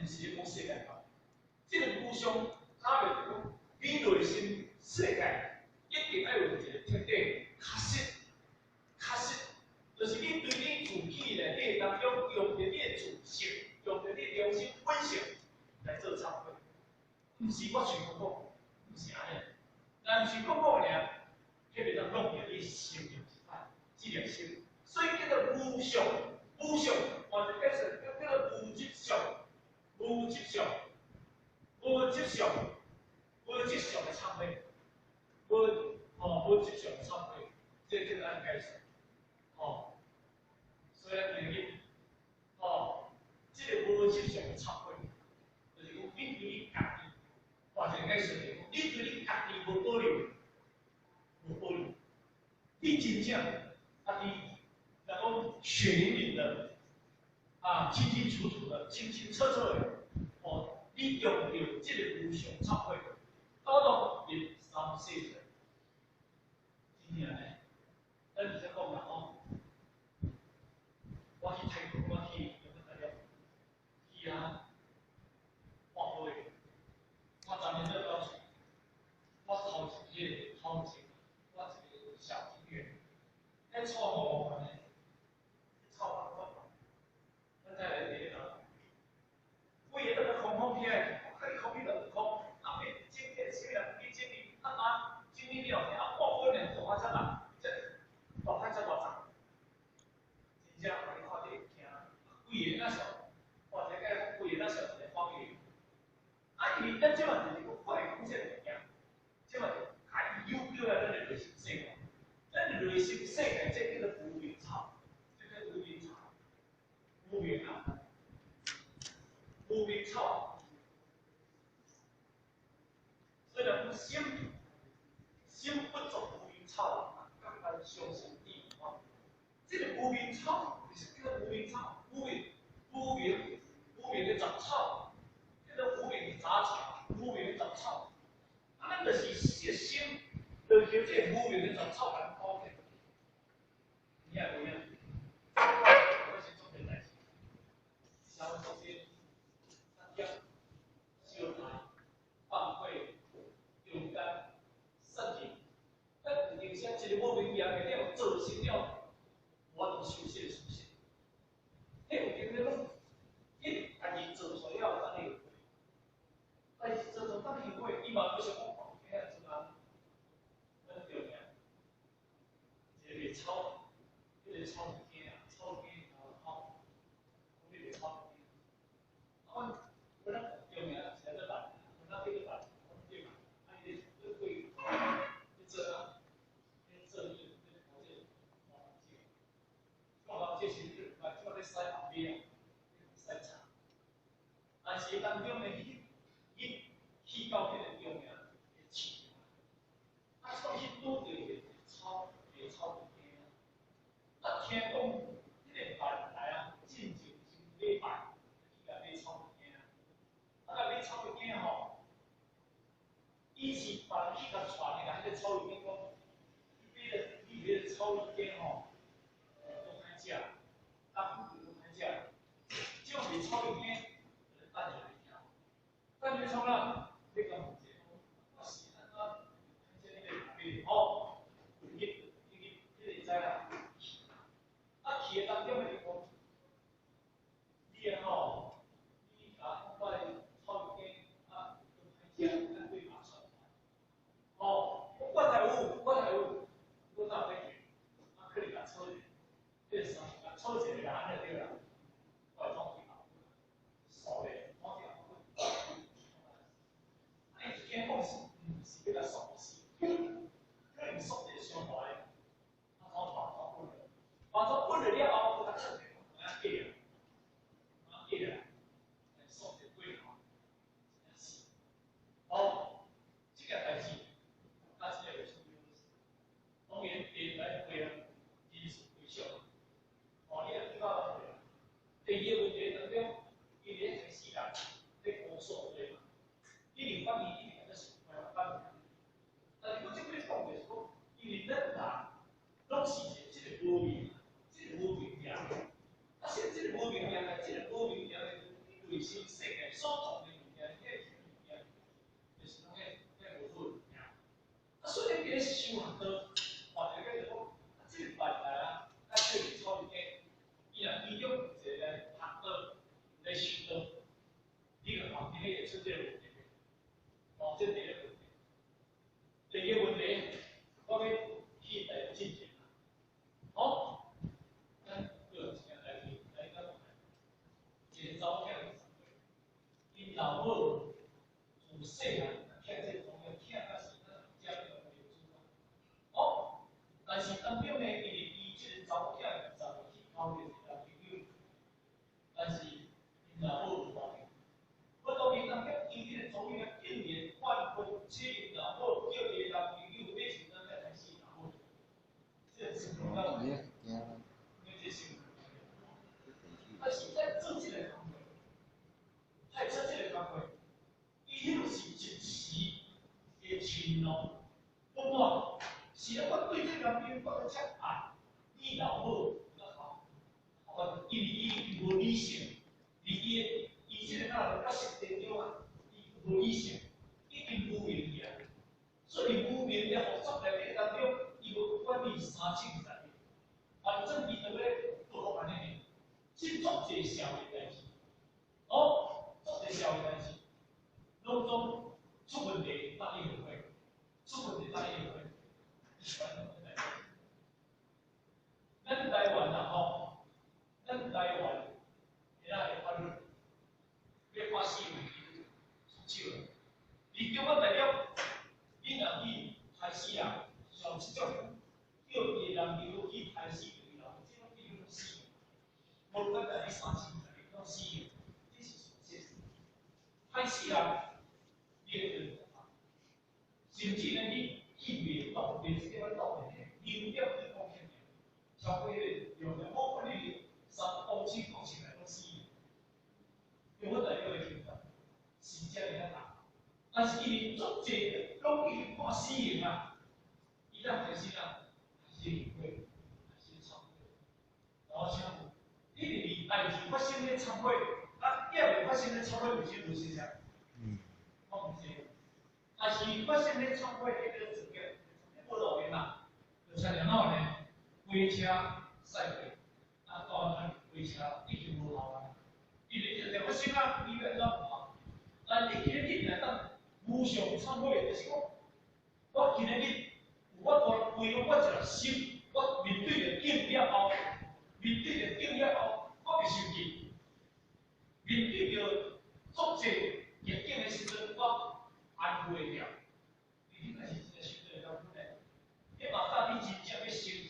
毋是咧講世界觀，這個無相差別就是講，你內心世界一定愛有一個徹底確實、確實，就是你對你自己內底當中用著你的自性，用著你良心本性來做懺悔，毋是我喙講講，毋是按呢，但毋是講講爾，彼袂當弄著你心靈一擺，這個心，所以叫做無相，無相，換一個解釋叫做無執相，無執相，無執相，無執相的懺悔，無吼無執相的懺悔，這個叫做按解釋，吼，所以咱記得，吼，這個無執相的懺悔，就是講你對你家己，換一個解釋就是講，你對你家己無保留，無保留，你真正家己，若講血淋淋的，啊，清清楚楚的，清清楚楚的，哦，你用著這個無相懺悔，到到入三世界，真正呢，咱直接講啦吼，我去泰國，我去大陸，去啊，看會，我昨年咧到處，我頭一個頭前，我一個小庭院，彼草五萬呢，草5萬，咱再來第一個，規个都空空起來，我看空氣就空，啊，免整個啥物人去整理，啊啊，整理了，啊，半分呢，大較遮大，這大較遮大丛，真正予你看著會驚，規个那小，或者講規個那小一個荒野，啊，因為咱這嘛就是講看會講這個物件，這嘛就開始誘叫來咱的內心世界，咱的內心世界這叫做無明草，這叫無明草，無明啊，無明草。所以講心心不作無明草，甘願相信地吼。這個無明草就是叫做無明草，無明無明無明的雜草，叫做無明的雜草，無明的雜草。啊，咱就是這個心，就叫這個無明的雜草來勾結。你也有影？我先做件代誌，社會組織、產業、相愛、放火、中間、殺人，咱有陣時一個無明業個了，造成了，無法度修這個事實。彼有間咧攏，伊家己做出了，等於，但是做做等於過，伊嘛不想講哦，遐做啊，咱對名，一個草，彼個草物件，草根吼，講你個草物件，啊，阮阮咱中名是安怎辦？阮咱叫做辦，對嘛？啊，伊咧咧過，咧做啊，咧做咧咧搞這個大房子，大房子是啊，這擺咧洗後尾啊，洗茶。但是當中呢，去去去到彼個中名的市場，啊，去拄著一個草，一個草物件，啊，聽講彼個辦來啊，進前一禮拜去共買草物件，啊，共買草物件吼，伊是別人去共傳的，彼個草物件講，你買了你買個草物件吼，攏歹食，當苦攏歹食，這種賣草物件，就等下來聽，等下創啥？你講問者講，我是按怎歹食你欲買吼？入去入去，你就知啦。啊，去的當中的就講，你啊吼，你共我的草物件啊，攏歹食，咱對馬算。吼，我才有，我才有，我哪有解決？啊，可能共草一，彼個啥，共草一個人安呢對啦，我會統計數咧，統計啊，伊驚講是，毋是欲共爽死，可能爽一個傷大个，啊，統大草滾了，大草滾了了後，閣較趁者，有影假啊，有影假啊，爽一個過頭，真正是，哦，這件代誌，甲這個有啥物當然，第來回啊，人數非少，哦，你若去到第二個問題當中，伊佇咧第四人咧講數對嘛？你會發現一定咧是辦，但是我這擺講的是講，因為咱人攏是一個這個無明，這個無明業，啊，是這個無明業的，這個無明業的內心世界。件所創的物件，彼個物件，就是講彼無好物件。啊，所以你佇咧修學道，看著個就講，啊，這個問題啊，較少是草物件，伊若其中有一個來學道，來修道，你就看見彼會出這個問題。哦，這第一個問題。第二個問題，我欲去台進前啦。好，咱有時間來去來講，一個查某囝20歲，𪜶老母自細漢疼這個查某囝，疼甲是咱家長的主啊。哦，但是當中呢，因為伊這個查某囝20歲去交著一個男朋友，但是𪜶老母無答應。我當然當中，伊這個查某囝竟然反悔，請𪜶老母叫伊的男朋友欲像咱來殺老母，這個是講到，因為這是，但是在做這個工作，在做這個工作，伊彼個是一時的嗔怒不滿，是啊，我對這個男朋友我閣遮愛，你老母較好，我因為伊無理性，伊伊伊這個哪會較實地中啊，伊無理性，已經無明去啊，所以無明的複雜內底當中，伊無管理三七20日，反正伊就欲報復按呢，這足濟社會代誌，哦，足濟社會代誌，攏總出問題，搭伊後悔，出問題搭伊後悔，咱台灣啊吼，咱台灣今仔的法律欲判死刑出手，佇中國大陸，你若去刣死人，像這種叫伊的男朋友去刣死伊老母，這種叫做死刑，無管在你三七20日攏死刑，這是事實。刣死人，你會得甚至呢，你去袂當，袂這個當的，0.1公克，超過彼個容量，無管你3公尺、公尺來攏死刑。中國大陸的刑法是遮爾仔重，但是因為足濟攏已經判死刑啊，伊才開始啊，開始後悔，開始懺悔。然後請問，你佇代誌發生咧懺悔，啊，也未發生咧懺悔有啥無現象？我毋知。但是發生咧懺悔，彼個做業，無路用嘛，就親像哪呢？火車駛過，啊，到安火車已經無效啊，因為這個發生啊，你欲按怎辦？但你今日竟然當無償懺悔，就是講，我今日有法度為我一個心，我面對著境了後，面對著境了後，我袂生氣。面對著足濟逆境的時陣，我安撫會掉。你應該是真正相對來講呢，你嘛甲你真正欲成就，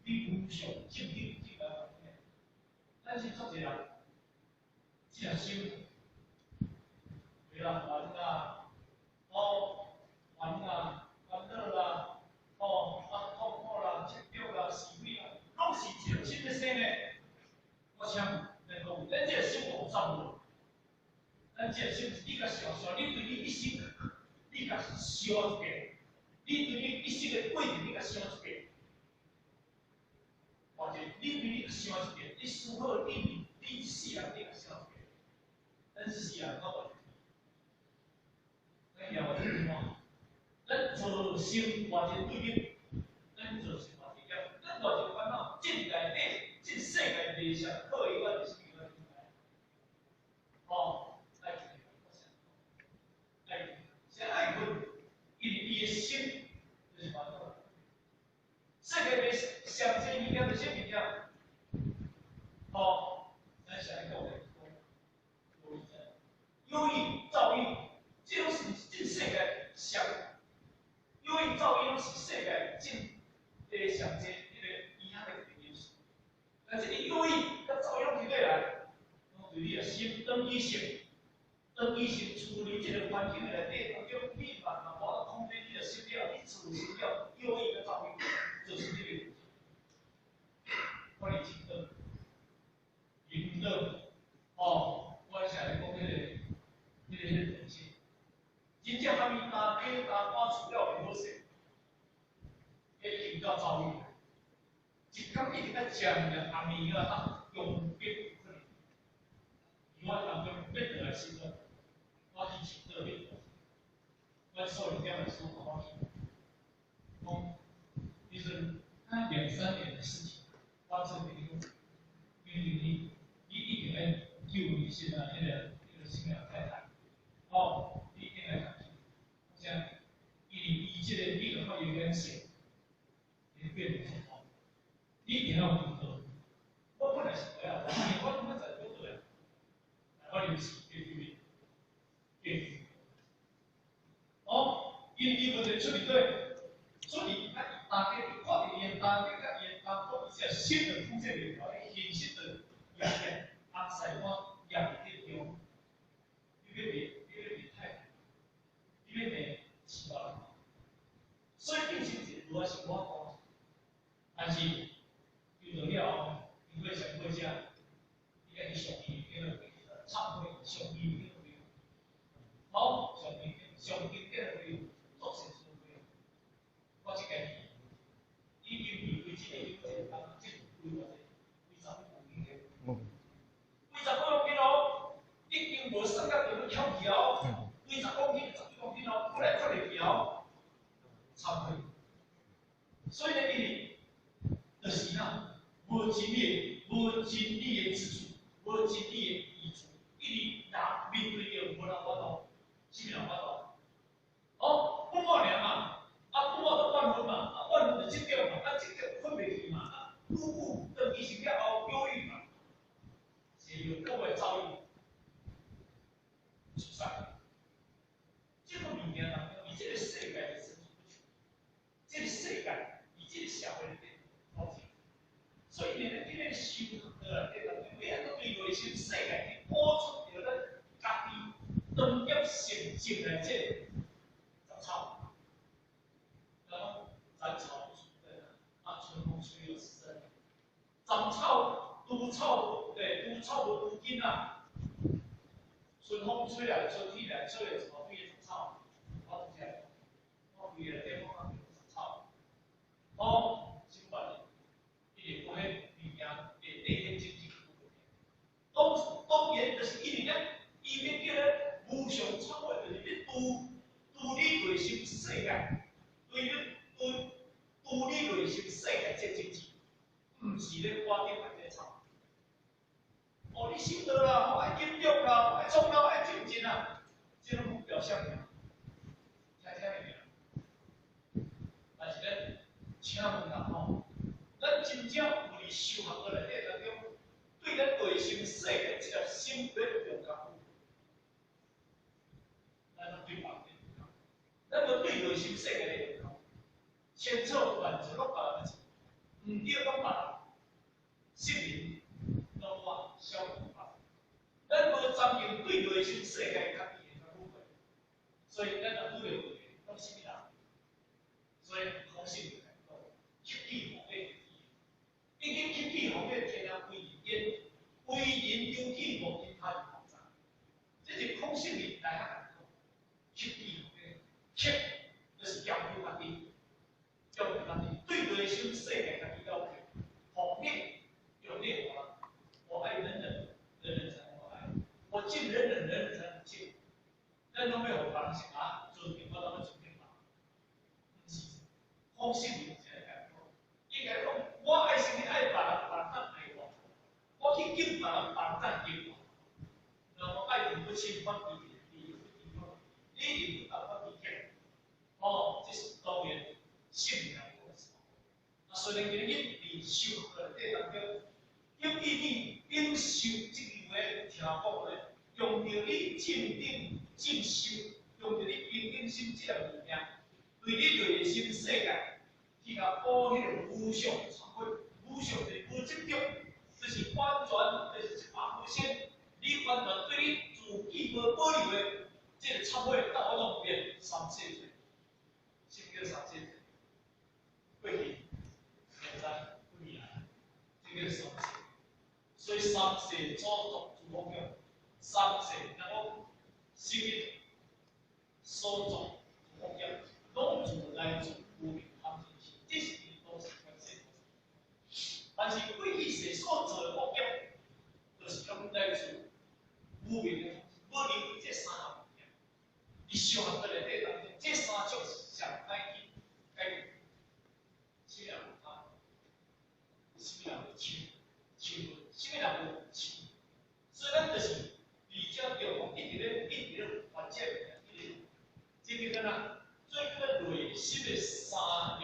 你無上正等正覺呢？咱是足濟人，這個心，為人煩啊，哦，煩啊，煩惱啦，哦，啊痛苦啦，執著啦，是非啦，攏是一個心咧生的。我請問，咱講，咱這個心有雜無？咱這個心，你共想想，你對你一生，你共想一遍，你對你一生的過程，你共想一遍，或者你對你想一遍，你思考你你一世人，你共想一遍，咱一世人到底，咱業偌濟看，咱造成偌濟對立，咱造成偌濟業，咱偌濟煩惱，這內底，這世界地上靠伊，我就是啥物哦，愛愛先愛困，因為伊的心就是煩惱。世界內上濟物件就是啥物件？哦，咱啥咧講的？憂鬱、躁鬱，這攏是這世界上憂鬱、躁鬱，攏是世界真上濟彼個醫學的因素。但這個憂鬱佮躁鬱攏佇佗來？攏對你的心當醫生，當醫生處理這個環境內底當中，你嘛嘛無法度控制你的心了，你處理了憂鬱佮躁鬱，就是這個問題。看你清燈、明燈，哦，我成日講彼個東西，真正啥物大家大搬厝了袂好勢，彼已經到躁鬱。一工一直愛食物件，暗暝啊，當強迫有可能。伊我當中欲倒來時陣，我去祈禱彼，阮數二點的時候，我去講，其實那兩三年的事情發生給你，因為你一定愛救你現在那個新娘太太，哦，你一定愛去，像因為伊這個你個發有點線，會變成什麼？你一定要祈禱。我本來是不要，我在不對，我臨時叫救伊，哦，因為伊問題出佇佗，出佇啊伊大家看著伊大家佮伊當講，伊是新的出現的，現實的壓力，阿西我壓力中，你欲賣太太，你欲賣是別人，所以變成一個是我講，但是救著了後，經過上過者，伊愛去上醫院，懺悔上醫院，好，上經上經典的朋友，做善事的朋友，我這件事已經離開這個當這幾偌濟，幾十公斤的，幾十公斤哦，已經無算甲就要翹起哦，幾十公斤、十幾公斤哦，過來過來去哦，懺悔。所以呢，因為就是呐，無真理、無真理的支柱，無真理的依據，一直人面對著無人法度，啥物人法度？哦，不過爾嘛，啊不過就怨恨嘛，啊怨恨就執著嘛，啊執著睏袂去嘛，啊愈久轉醫生了後憂鬱嘛，是有各位遭遇自殺。這個物件當中，佇這個世界的生存，這個世界，佇這個社會內底，所以呢，咱今日修學內底當中，要按怎對內心世界去補出著咱家己當業成就的這個雜草，然後雜草不出根啊，春風吹又生。雜草、毒草，對，毒草無除根啊。春風吹來，春天來，吹來一大堆的雜草，我拄才，我規個地方啊，雜草。哦，真煩的，伊會講彼物件會地天經濟。當當然就是因為咱，伊欲叫咱無常懺悔，就是欲除除你內心世界，對你對除你內心世界這種子，毋是咧掛頂來咧吵。哦，你修道啦，我愛忍辱啦，我愛創啦，我愛精進啦，這攏表象爾，聽聽爾。但是咱請問啦吼，咱真正有佇修學的內底當中，對咱內心世界這粒心咧用功夫，咱攏對別人用功，咱無對內心世界咧用功，千錯萬錯攏別人的錯，毋對攏別人，聖人攏我小人別。咱無曾經對內心世界家己的功夫，所以咱若拄著問題，攏啥物人？所以孔聖就講，克己防己，已經克己防己，天下歸仁焉，為人由己，莫因他人防災。這是孔聖人來遐講，克己防己，克就是要求家己，要求家己，對內心世界家己要求，防己用力我，我愛忍忍，忍忍才能我愛，我敬忍忍，忍忍才能敬。咱攏欲予別人是啊，尊敬我，當欲尊敬別人，毋是，孔聖人是按呢講，應該講，我愛啥物愛別人，別人才愛我，我去敬別人，別人才敬我。那我愛人不親，反其義，禮人不當，反其儉。哦，這是當然聖人來講的。啊，雖然今日佇修學內底當中，用意你領受這句話聽講咧，用著你正定正修，用著你平等心這個物件，對你內心世界去共補彼個無常懺悔，無常就是無執著，就是完全就是一百 percent，你完全對你自己無保留的這個懺悔，到我攏變三世罪，什麼叫三世罪？過去、現在、未來，這叫三世。所以三世祖宗諸佛教，三世若講聖人所作諸佛教，攏自來自無明貪嗔痴，這是因都是關係。但是過去世所做的惡業，就是攏來自無明的，無留三項物件，佇修行的內底當中，這三種是上歹去解決。啥物人無貪？啥物人無嗔？嗔怒？啥物人無癡？所以咱就是佇遮着講，一直咧，一直咧發展，一直，這叫做哪？做叫做內心的三業，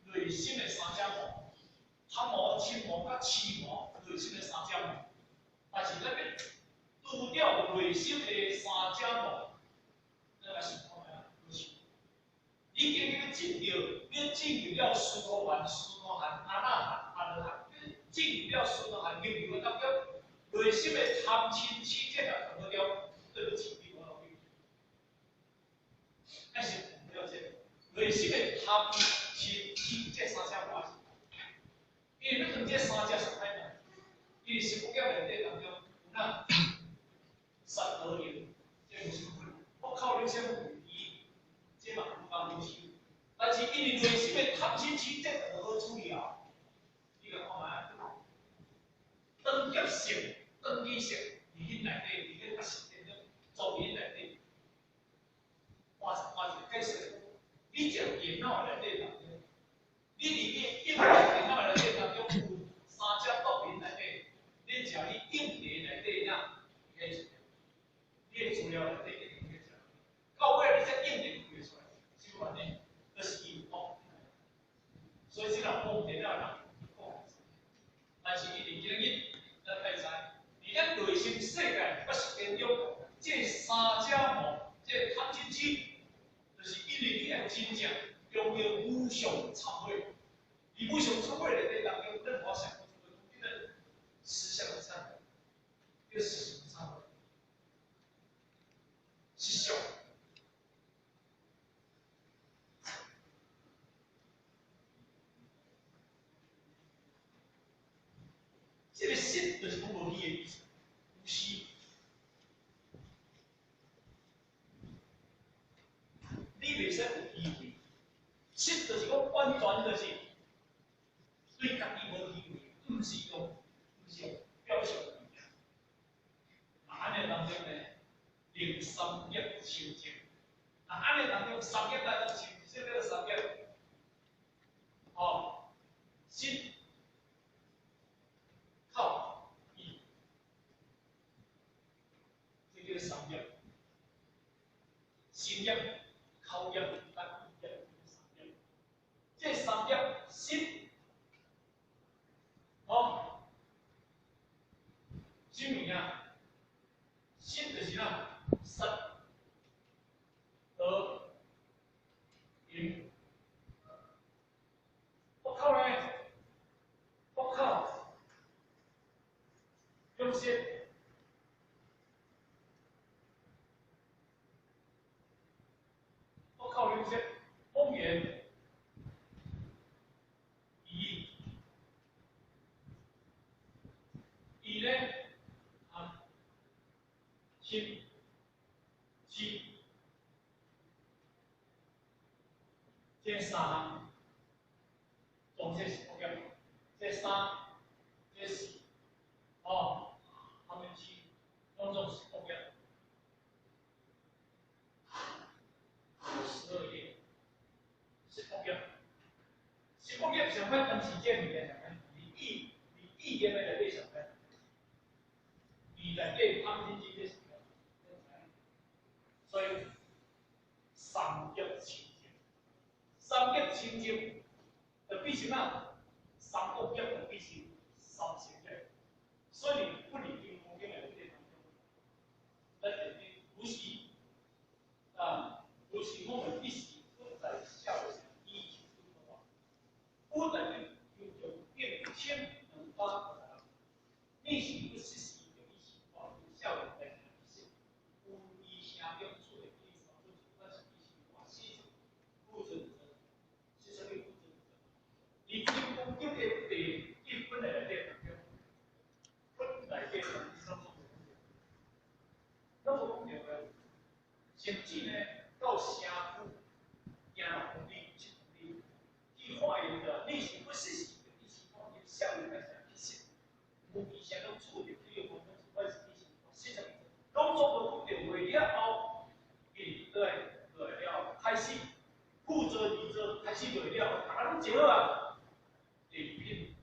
內心的三隻魔，貪魔、嗔魔、佮癡魔，內心的三隻魔。但是咱欲除掉內心的三隻魔，咱來想看覓啊？就是你經去進入，你進入了須陀洹、須陀洹、阿那含、阿羅漢，你進入了須陀洹入流當中，內心的貪嗔癡這個斷了，對不起，你無法度去。還是了解，內心的貪嗔癡這三隻魔是，因為欲斷這三隻上歹難，因為十福業內底當中有哪？殺盜淫，這毋是福口兩聲語，這嘛有講有修。但是因為內心的貪嗔癡，這無好處理啊！你來看覓？長劫性、長期性，佇恁內底，佇咧實踐中，做恁內底。換換一個解釋，你食電腦內底當中，你佇你硬電腦內底當中有三隻毒品內底，你食你硬碟內底哪？你的資料內底一定會食。到尾你這硬碟開出來，是安呢？就是伊有毒。所以這人講電腦人講，但是伊佇今日，咱愛知，佇咱內心世界抑實踐中，這三隻魔，這貪嗔癡，就是因為你愛真正擁有無上懺悔，佇無上懺悔內底當中，咱無想過這個實相的懺悔，這個實相懺悔，實相。這個實就是講無虛的意思，無虛。你袂使有虛偽，實就是講完全就是對家己無虛偽，毋是用表象的物件。啊，按呢當中呢，令三業清淨。啊，按呢當中三業來當清，啥物叫三業？哦，心、口、意，這叫三業。心業、口業、佮意業，三業。這三業，心，哦，啥物件？心就是哪？殺、盜、淫。福口呢？福口，用舌，福口用舌，妄言、語，意呢？啊，心、痴，這三項，總之是福業。這三、這四，哦，他們痴，攏總是福業。12業，是福業。是福業上歹當時這物件上歹，佇意佇意業的內底上歹，意內底貪嗔癡這上歹。所以三業清淨，三業清淨，就變成哪？三惡業就變成三善業。所以不離金剛經的內底當中，咱就不是啊，不是我們一時不在笑以求的話，不在求求變千兩百個人，你是不實時的意思，話笑來是有意聲中出的意思，但是伊是話四不准是啥物不准？伊金剛經的第一分的內底當中，分內底當中，咱無講著的，甚至呢到城區行6公里、7公里，去發現著你是不實時的意思，講伊笑來成其實，無意聲中出的去用講，我是意思，四十攏總無講著話，你死落了，大家攏坐好啊。第二品，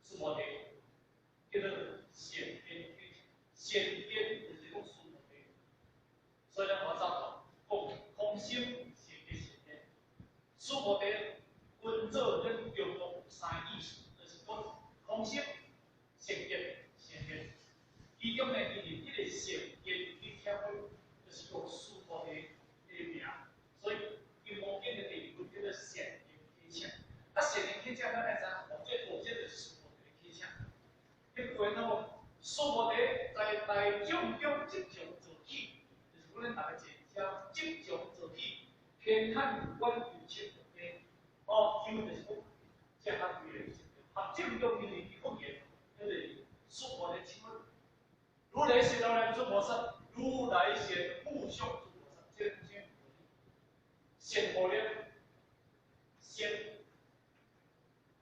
须菩提，叫做善根，善根就是講須菩提。所以咱我早講空心善根善根，須菩提分做咱中國有三個意思，就是講空心、善根、善根。其中呢，因為這個善根去聽過，就是講須菩提的名，所以金剛經的第二品叫做善根啟請。啊，善根啟請，咱愛知影，哦，這哦，這就是須菩提的啟請。彼句話啷講？須菩提在大眾中即場坐起，就是講咱逐个坐遮即場坐起，偏袒右觀右切右邊。哦，基本就是講，這較規個合眾中因為伊發言，彼個須菩提請問，如來善護念諸菩薩，如來善護相諸菩薩，這個善護念，善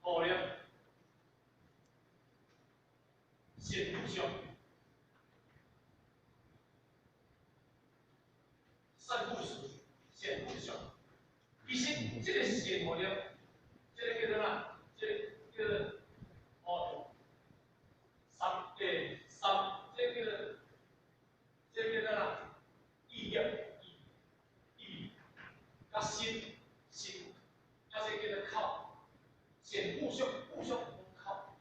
護念，善護相，善護事，善護相。其實這個善護念，這個叫做哪？這個叫做哦，三三，這個叫做這個叫做哪？意業，意，意，佮心，心，啊，這個叫做口，善護相，護相口，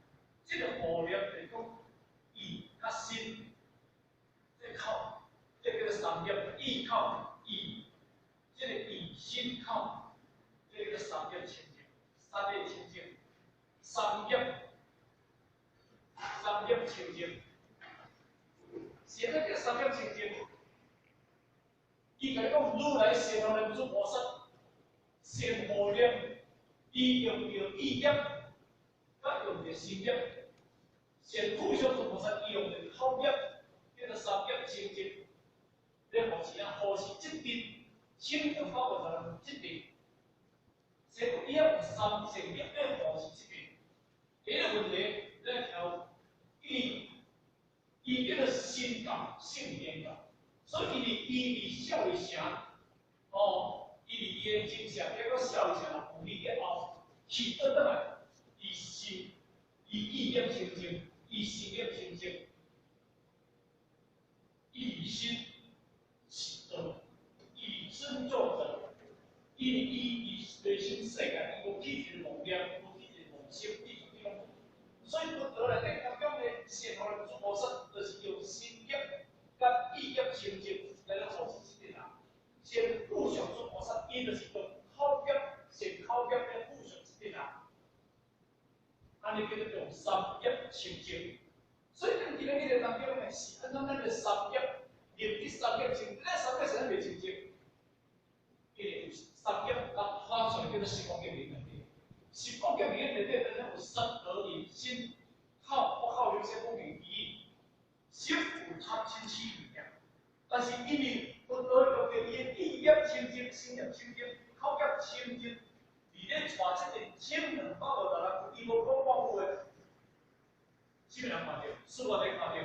這個護念就是講意佮心，這個口，這個叫做三業，意口意，這個意心口，這個叫做三業清淨，三業清淨，三業，三業清淨，啥物叫三業清淨？伊共你講，如來善護念諸菩薩，善護念，伊用著意業，佮用著心業，善護相諸菩薩，伊用著口業，叫做三業清淨。咧護持啊，護持這邊，清淨法華就這邊，所以伊有三善業咧護持這邊。第一個問題，咱聽，伊伊叫做身教聖言教。所以伊佇伊佇舍利城，哦，伊佇伊的精舍，結果舍利城若有你以後，去倒轉來，伊心，伊意業清淨，伊心業清淨，伊心是道，伊身做道，因為伊佇內心世界，伊無起一個妄念，無起一個妄心，伊就這種。所以佛陀內底當中的善護念諸菩薩，就是用心業佮意業清淨來咧護持這個人。善護相諸菩薩，伊就是用口業、善口業來護相這個人。按呢叫做用三業清淨。所以咱今日彼個當中呢，是按怎咱的三業，認得三業清淨，咱三業是按怎袂清淨？因為有三業佮發出來叫做十方結明內底，十方結明內底，當然有三德引心口，我口有些講明義，心有貪嗔痴物件。但是因為佛陀用著伊的意業清淨、心業清淨、口業清淨，佇咧帶這個千兩百五十人，伊無講半句話，啥物人看著？須菩提看著，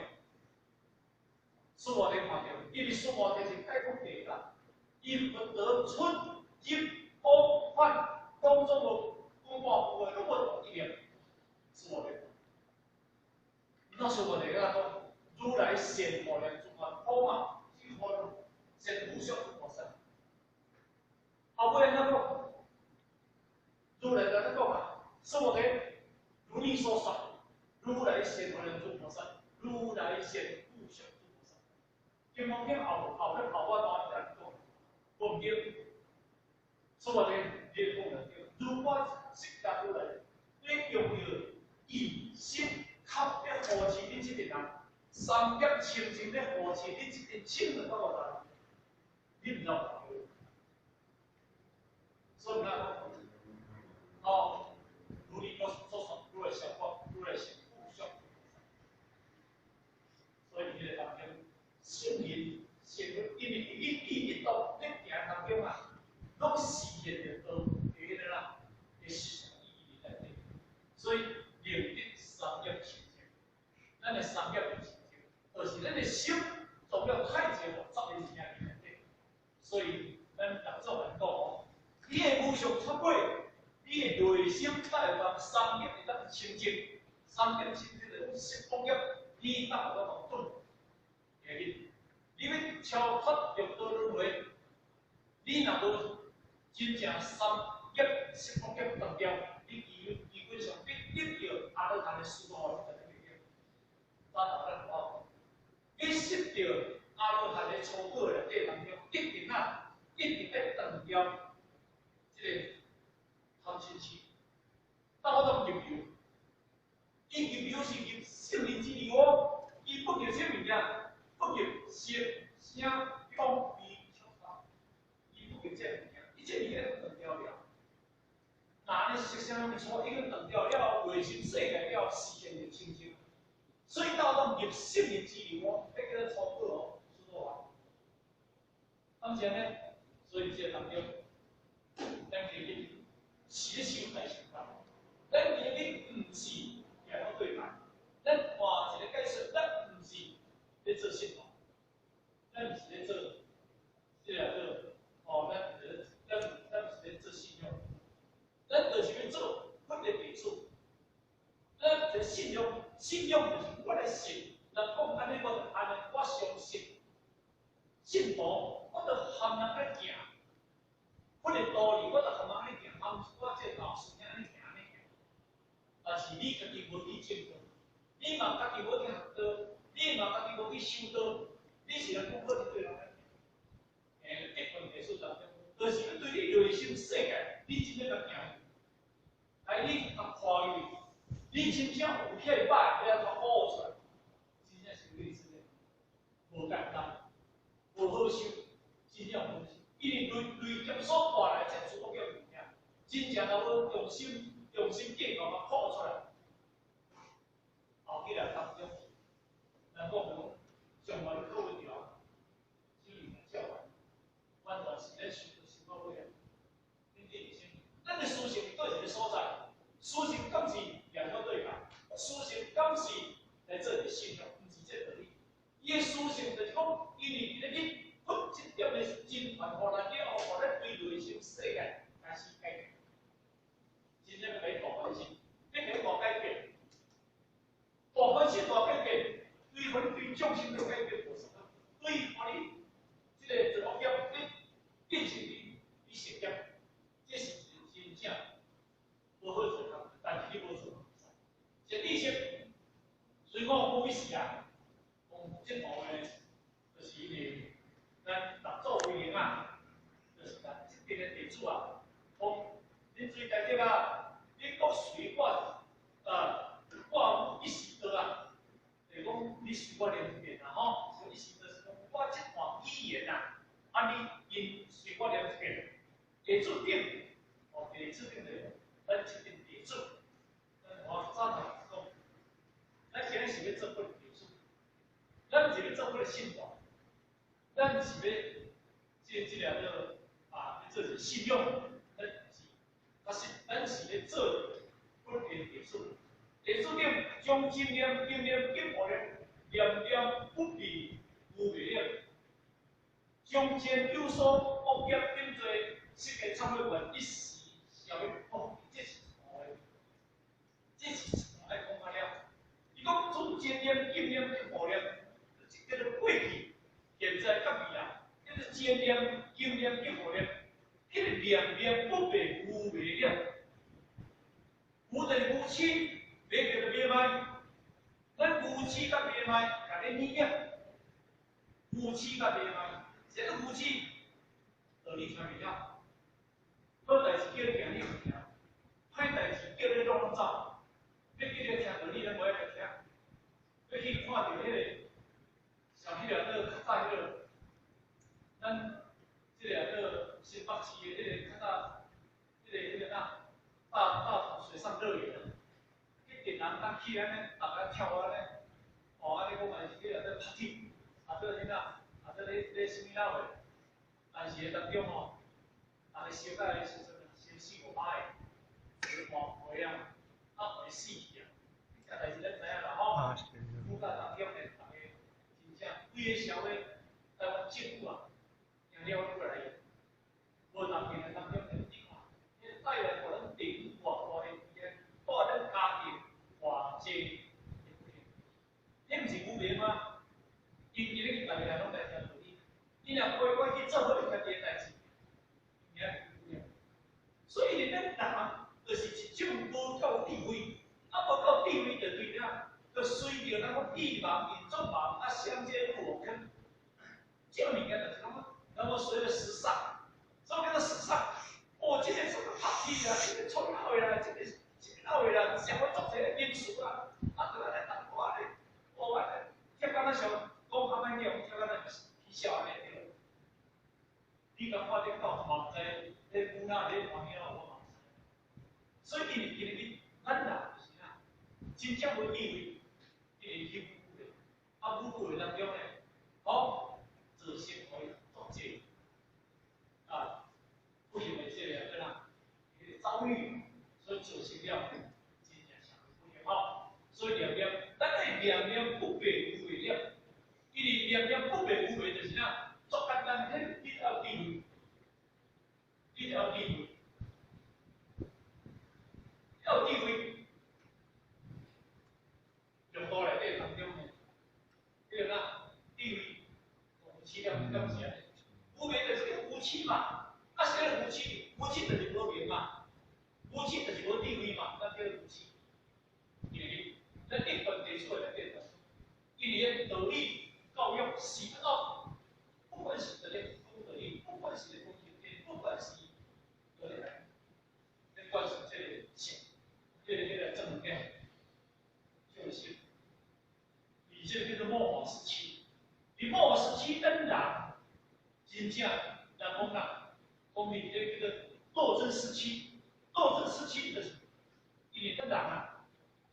須菩提看著，因為須菩提是解講地啦，伊佛陀出入往返，當中無講半句話，攏無動一念，須菩提。那須菩提甲講，如來善護念諸菩薩嘛，善護相諸菩薩。後尾按怎講？如來按怎講啊？須菩提，如你所說，如來善護念諸菩薩，如來善護相諸菩薩。金剛經後後尾後半段是按怎講？無毋對。須菩提，你講得對。如我釋迦如來，你用著意心口咧護持恁這個人，三業清淨咧護持恁這個千兩百五十人，你毋知有對。所以咱講，哦，如你所說，如來善法，如來善護相。所以彼個當中，聖人聖人，因為伊一一道咧行當中啊，攏實現著道，佇彼個啦，佇實相意義內底。所以認得三業清淨，咱的三業清淨，就是咱的心裝了太濟複雜的物件佇內底。所以咱六祖來講哦，一相懺悔，你的內心才會當三業會當清淨，三業清淨就十惡業，你當有法度斷。你欲超脫六道輪迴，你若無真正三業十惡業斷掉，你基本上你得著阿羅漢的殊途，你就得袂到。咱後咱講，你識著阿羅漢的初果內底當中，一定啊，一定愛斷掉這個貪嗔癡。當我當入流，伊入流是入聖人之流哦，伊不入啥物件？不入色、聲、香、味、觸、法，伊不入這物件，伊這物件斷掉了。若你色聲香味觸已經斷掉了，內心世界了，視線就清淨。所以到當入聖人之流哦，彼叫做初果哦，知道啊？當前呢，所以這個當中，咱今日是咧修大乘法，咱今日毋是業果對拜，咱換一個解釋，咱毋是咧做信徒，咱毋是咧做這個哦，咱毋是咧做信仰，咱就是欲做佛的弟子。咱這信仰，信仰就是我來信，人講按呢，我就按呢，我相信。信徒，我就含人愛行，佛的道理，我就含人按呢行，含我這個老師按呢行按呢行。但是你家己無去證道，你嘛家己無去學道，你嘛家己無去修道，你是來講好是對人來行。結論藝術當中，就是欲對你內心世界，你真正共行，來你共看伊，你真正有遐歹，遐頭挖出來，真正是有意思的，無簡單，無好修，真正無好修。因為累累劫所帶來這諸惡業物件，真正若無用心用心計較，共破出來，後幾日當中，咱講講上懸考袂著，只是來照完，完全是咧修修到尾啊。恁這是啥物？咱的思想佇佗一個所在？思想敢是業果對拜？思想敢是來做一個信仰？毋是這道理。伊的思想就是講，因為佇咧去佛這點的真傳予咱了後，予咱對內心世界開始改變，真正欲共伊大反省，欲共伊大改變，大反省大改變，對予你對眾生的改變無啥，對予你這個做惡業，你變成你善業，這是一個真正無好做工，但是你無做嘛會使。這意識，所以講有意思啊，講這部呢，就是因為咱六祖威靈啊，就是咱這邊的地主啊，講恁水大德啊，你國隨我我有一時道啊，就是講你隨我念一遍啊吼，意思就是講我這段語言啊，啊你因隨我念一遍，地主頂，哦地主頂就是咱這邊地主，咱我早頭講，咱今日是欲做佛的地主，咱毋是欲做佛的信徒，咱是欲這個啊，欲做一個信仰，咱毋是，確實咱是咧做佛的地主。地主頂將真念、經念、覺悟念，念念不離無明了，將前有所惡業頂罪，失個懺悔願一時消滅。哦，這是錯的，這是錯愛講啊了。伊講從真念、經念、覺悟念，這叫做過去、現在、佮未來，叫做真念、經念、覺悟念，彼個念念不滅無明了。無就是無痴，迷叫做迷迷。咱無痴佮迷迷，共咧念念。無痴佮迷迷，啥叫無痴？道理聽袂曉，好代志叫你行你毋行，歹代志叫你攏攏走。欲叫你聽道理，咱無愛聽。欲去看著彼個，像彼個做較早彼個，咱這個做新北市的彼個較早，彼個哪，大同水上樂園，去電人當去按呢，逐个跳按呢，哦，按呢講嘛是去做 party，啊做啥啊做咧啥物啦會，但是當中吼，逐个相甲的時陣，先四五百個，一個換皮啊，啊會死去啊，這代誌咱知影啦吼。古早當中呢，逐个真正規個社會，台灣政府啊，贏了過來，無當面的當中呢，你看，因伊咧去別個攏來聽道理，你若陪我去做好家己的代誌，所以咱人就是一種無夠智慧，啊無夠智慧就對了，就隨著咱講欲望、引眾望，啊相接入火坑。這個物件就是講，那麼隨著時尚，什麼叫做時尚？哦，這個什麼拍戲啦，這個創鬧的啦，這個這個鬧的啦，社會足濟的因素啦，啊，就按呢淡薄仔咧，哦，按呢，聽敢若像講較歹叫，聽敢若起笑按呢對。你共看這狗嘛毋知，咧牛仔咧看囝我嘛毋知。所以因為今日咱人就是啥，真正無智慧，因為去舞會，啊舞會當中咧，吼，造成予伊足濟啊不幸的這個怎彼個遭遇，所以造成了真正社會不幸吼。所以念念，咱愛念念不滅無為了，因為念念不滅無為就是啥，足簡單，彼你要智慧，你要智慧，要智慧。六道內底當中呢，彼個哪智慧，無痴了了是按呢，無明就是個無痴嘛，啊啥物無痴？無痴就是無明嘛，無痴就是無智慧嘛，咱叫做無痴。因為咱一般提出來內底，因為道理教育是按怎，不管是佇咧講道理，不管是咧講經典，不管是佇咧咧灌輸這個性，這個正能量，就是，伊這個叫做末法時期。佇末法時期，咱人真正人講啦，講佇這個叫做鬥爭時期，鬥爭時期就是因為咱人啊，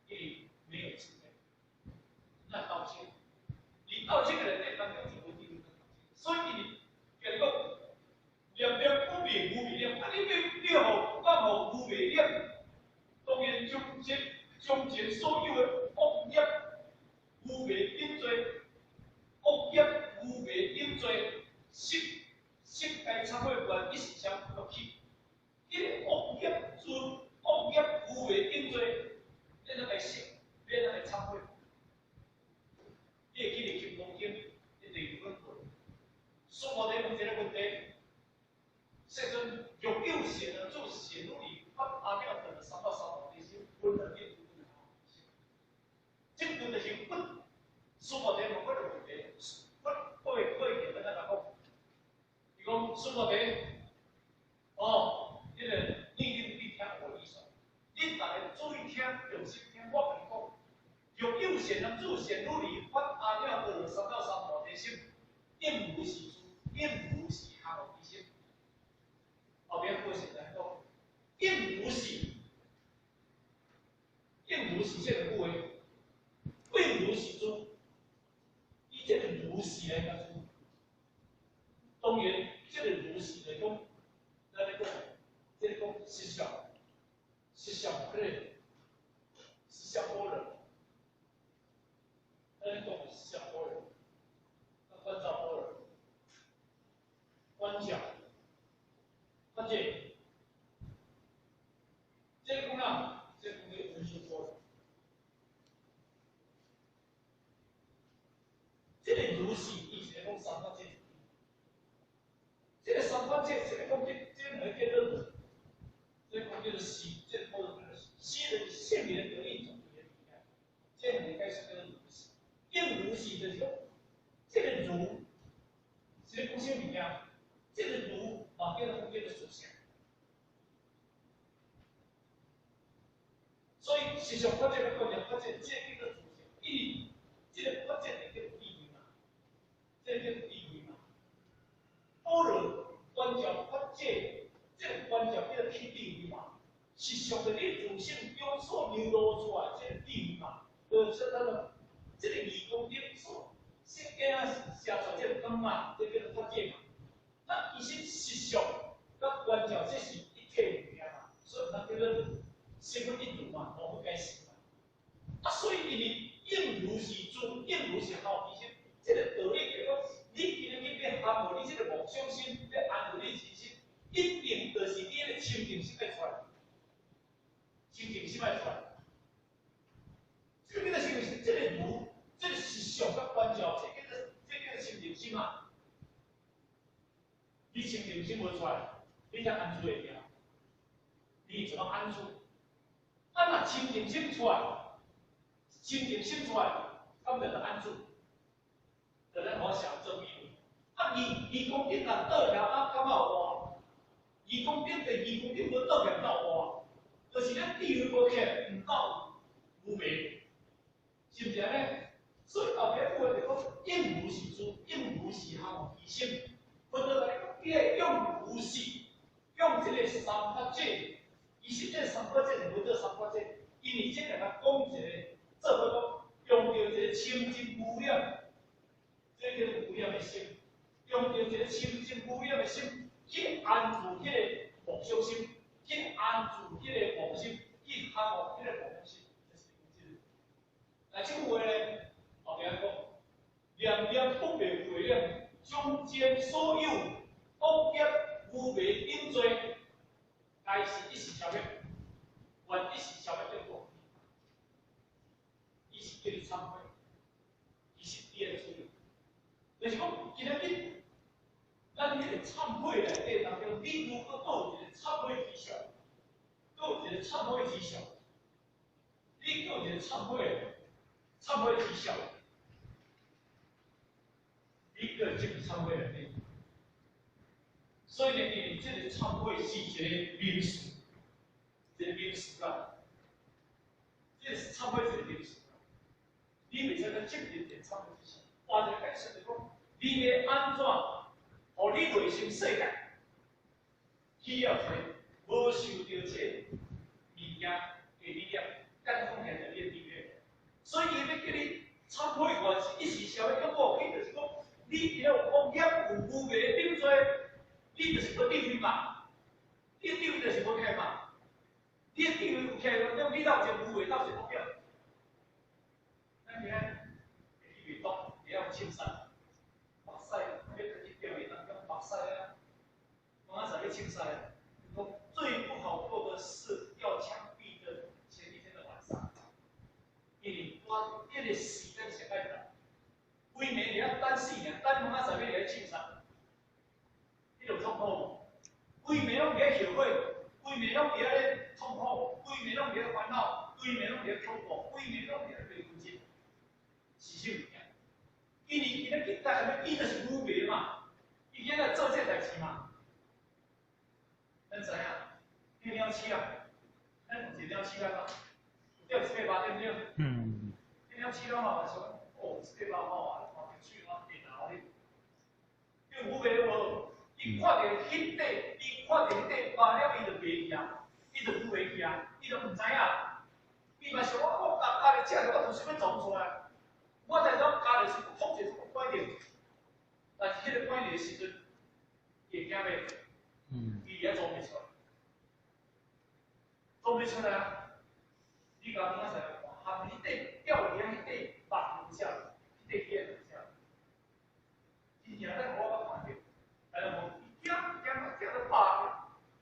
因為沒有智慧，那鬥爭，佇鬥爭的內底當中就無智慧，所以伊講念念不滅無明了，啊你欲欲予放予無明了，當然將這將前所有的惡業無明頂罪，惡業無明頂罪，悉悉該懺悔願一時相落去，彼個惡業罪惡業無明頂罪，你怎來釋？你怎來懺悔？你會記得《金剛經》，你第二本過。須菩提問一個問題：世尊，若有善男子善女兒，發阿耨多羅三藐三菩提心，云何應如？這句就是佛須菩提問我個問題，佛過過去跟咱講，伊講須菩提，哦，彼個你恁你聽我意思，恁逐家注意聽，用心聽，我共你講，若有善男子善女兒，發阿耨多羅三藐三菩提心，應如是諸，應如是含之心。後邊過現在講，應如是，應如是這個句話，應如是諸，以這個如是來講，當然這個如是來講，咱來講，這個講實相，實相彼個實相般若，咱來講實相般若，啊觀照般若，觀照。法界，這個講哪？這個講叫文殊般若。這個如是，伊是咧講三法界。這個三法界，這個講這這兩個叫做，這個講叫做是，這個叫做是，就是聖人得意總結的物件。這兩個解釋叫做如是，應如是就是講，這個如是咧講啥物件？這個如嘛叫做叫做實相。所以實相法界的觀念，法界這叫做實相，因為這個法界就叫做智慧嘛，這個叫做智慧嘛。般若觀照法界，這個觀照叫做起智慧嘛。實相就你自性中所流露出來這個智慧嘛，就是咱個這個義功德所聖經啊寫出來這個光嘛，這叫做法界嘛。那其實實相佮觀照這是一體物件嘛，所以咱叫做心佛一如嘛，無分解釋嘛。啊，所以因為應如是諸，應如是好，其實這個道理就講，你今日去欲含無你這個妄想心，欲安住你身心，一定就是你彼個清淨心愛出來，清淨心愛出來。這個叫做是這個如，這個實相佮觀照，這個叫做這個你清淨心無出來，你才安住會行。你怎麼安住？啊，若清淨心出來，清淨心出來，咁就得安住。就咱好想做比喻。啊，義工頂人倒起啊，感覺有活？義工頂第義工頂無倒起來夠活？就是咱智慧無起來，毋夠無明，是毋是按呢？所以後壁句話就講，應如是諸，應如是行其心。佛陀共你講，你愛用如是，用這個三法界。其實這個三法界是無做三法界，因為這個他講一個做法講，用著一個清淨無染，這叫做無染的心，用著一個清淨無染的心去安住彼個妄想心，去安住彼個妄心，去降伏彼個妄心，這是這個。來，這句話呢，後壁講，念念不被回染，中間所有惡業無明等罪，該是一時消滅，願一時消滅得果。伊是叫你懺悔，其實你會處理。就是講，今仔日咱彼個懺悔內底當中，你如果閣有一個懺悔之相，閣有一個懺悔之相，你閣有一個懺悔，懺悔之相，你閣進入懺悔內底。所以呢，因為這個懺悔是一個名詞，一個名詞啦。這個懺悔是一個名詞啦。你袂使閣進入一個懺悔之相。換一個解釋就講，你欲按怎，予你內心世界起了一個無受著這個物件的力量，干講起來就你的智慧。所以伊欲叫你懺悔，原是一時消滅，結果伊就是講，你只要有惡業有無明等罪，你就是無智慧嘛，你的智慧就是無起嘛，你的智慧有起來，咁你到一個無明，到一個目標。咱今仔會記袂動，會曉凊彩，目屎欲去釣魚當中，目屎啊，明仔載欲凊彩啊。講最不好過的是要槍斃的前一天的晚上，因為我彼個時間上愛等，規暝佇遐等死爾，等明仔載欲來凊彩，彼就痛苦。規暝攏佇遐後悔，規暝攏佇遐咧痛苦，規暝攏佇遐煩惱，規暝攏佇遐恐怖，規暝攏佇遐悲苦。是啥物件？因為伊咧去帶，伊就是無明嘛，伊今日做這代誌嘛。咱知影，彼鳥鼠啊，咱有一個鳥鼠啊嘛，有釣一塊肉對毋對？嗯。彼鳥鼠啊嘛，想哦，這塊肉吼啊，看著媠啊，會老哩。伊無明無？伊看著彼塊，伊看著彼塊肉了，伊就袂去啊，伊就無明去啊，伊就毋知影。伊嘛想講，我咬咬咧食著，我就是欲撞出來。我在講咬就是控制觀念，但是彼個觀念的時陣，伊會驚袂？伊也做袂出來，做袂出來啊！你共明仔載來看，含彼塊釣魚仔彼塊肉有食，彼塊魚有食。真正咱我捌看著，但是無伊驚驚驚到飽，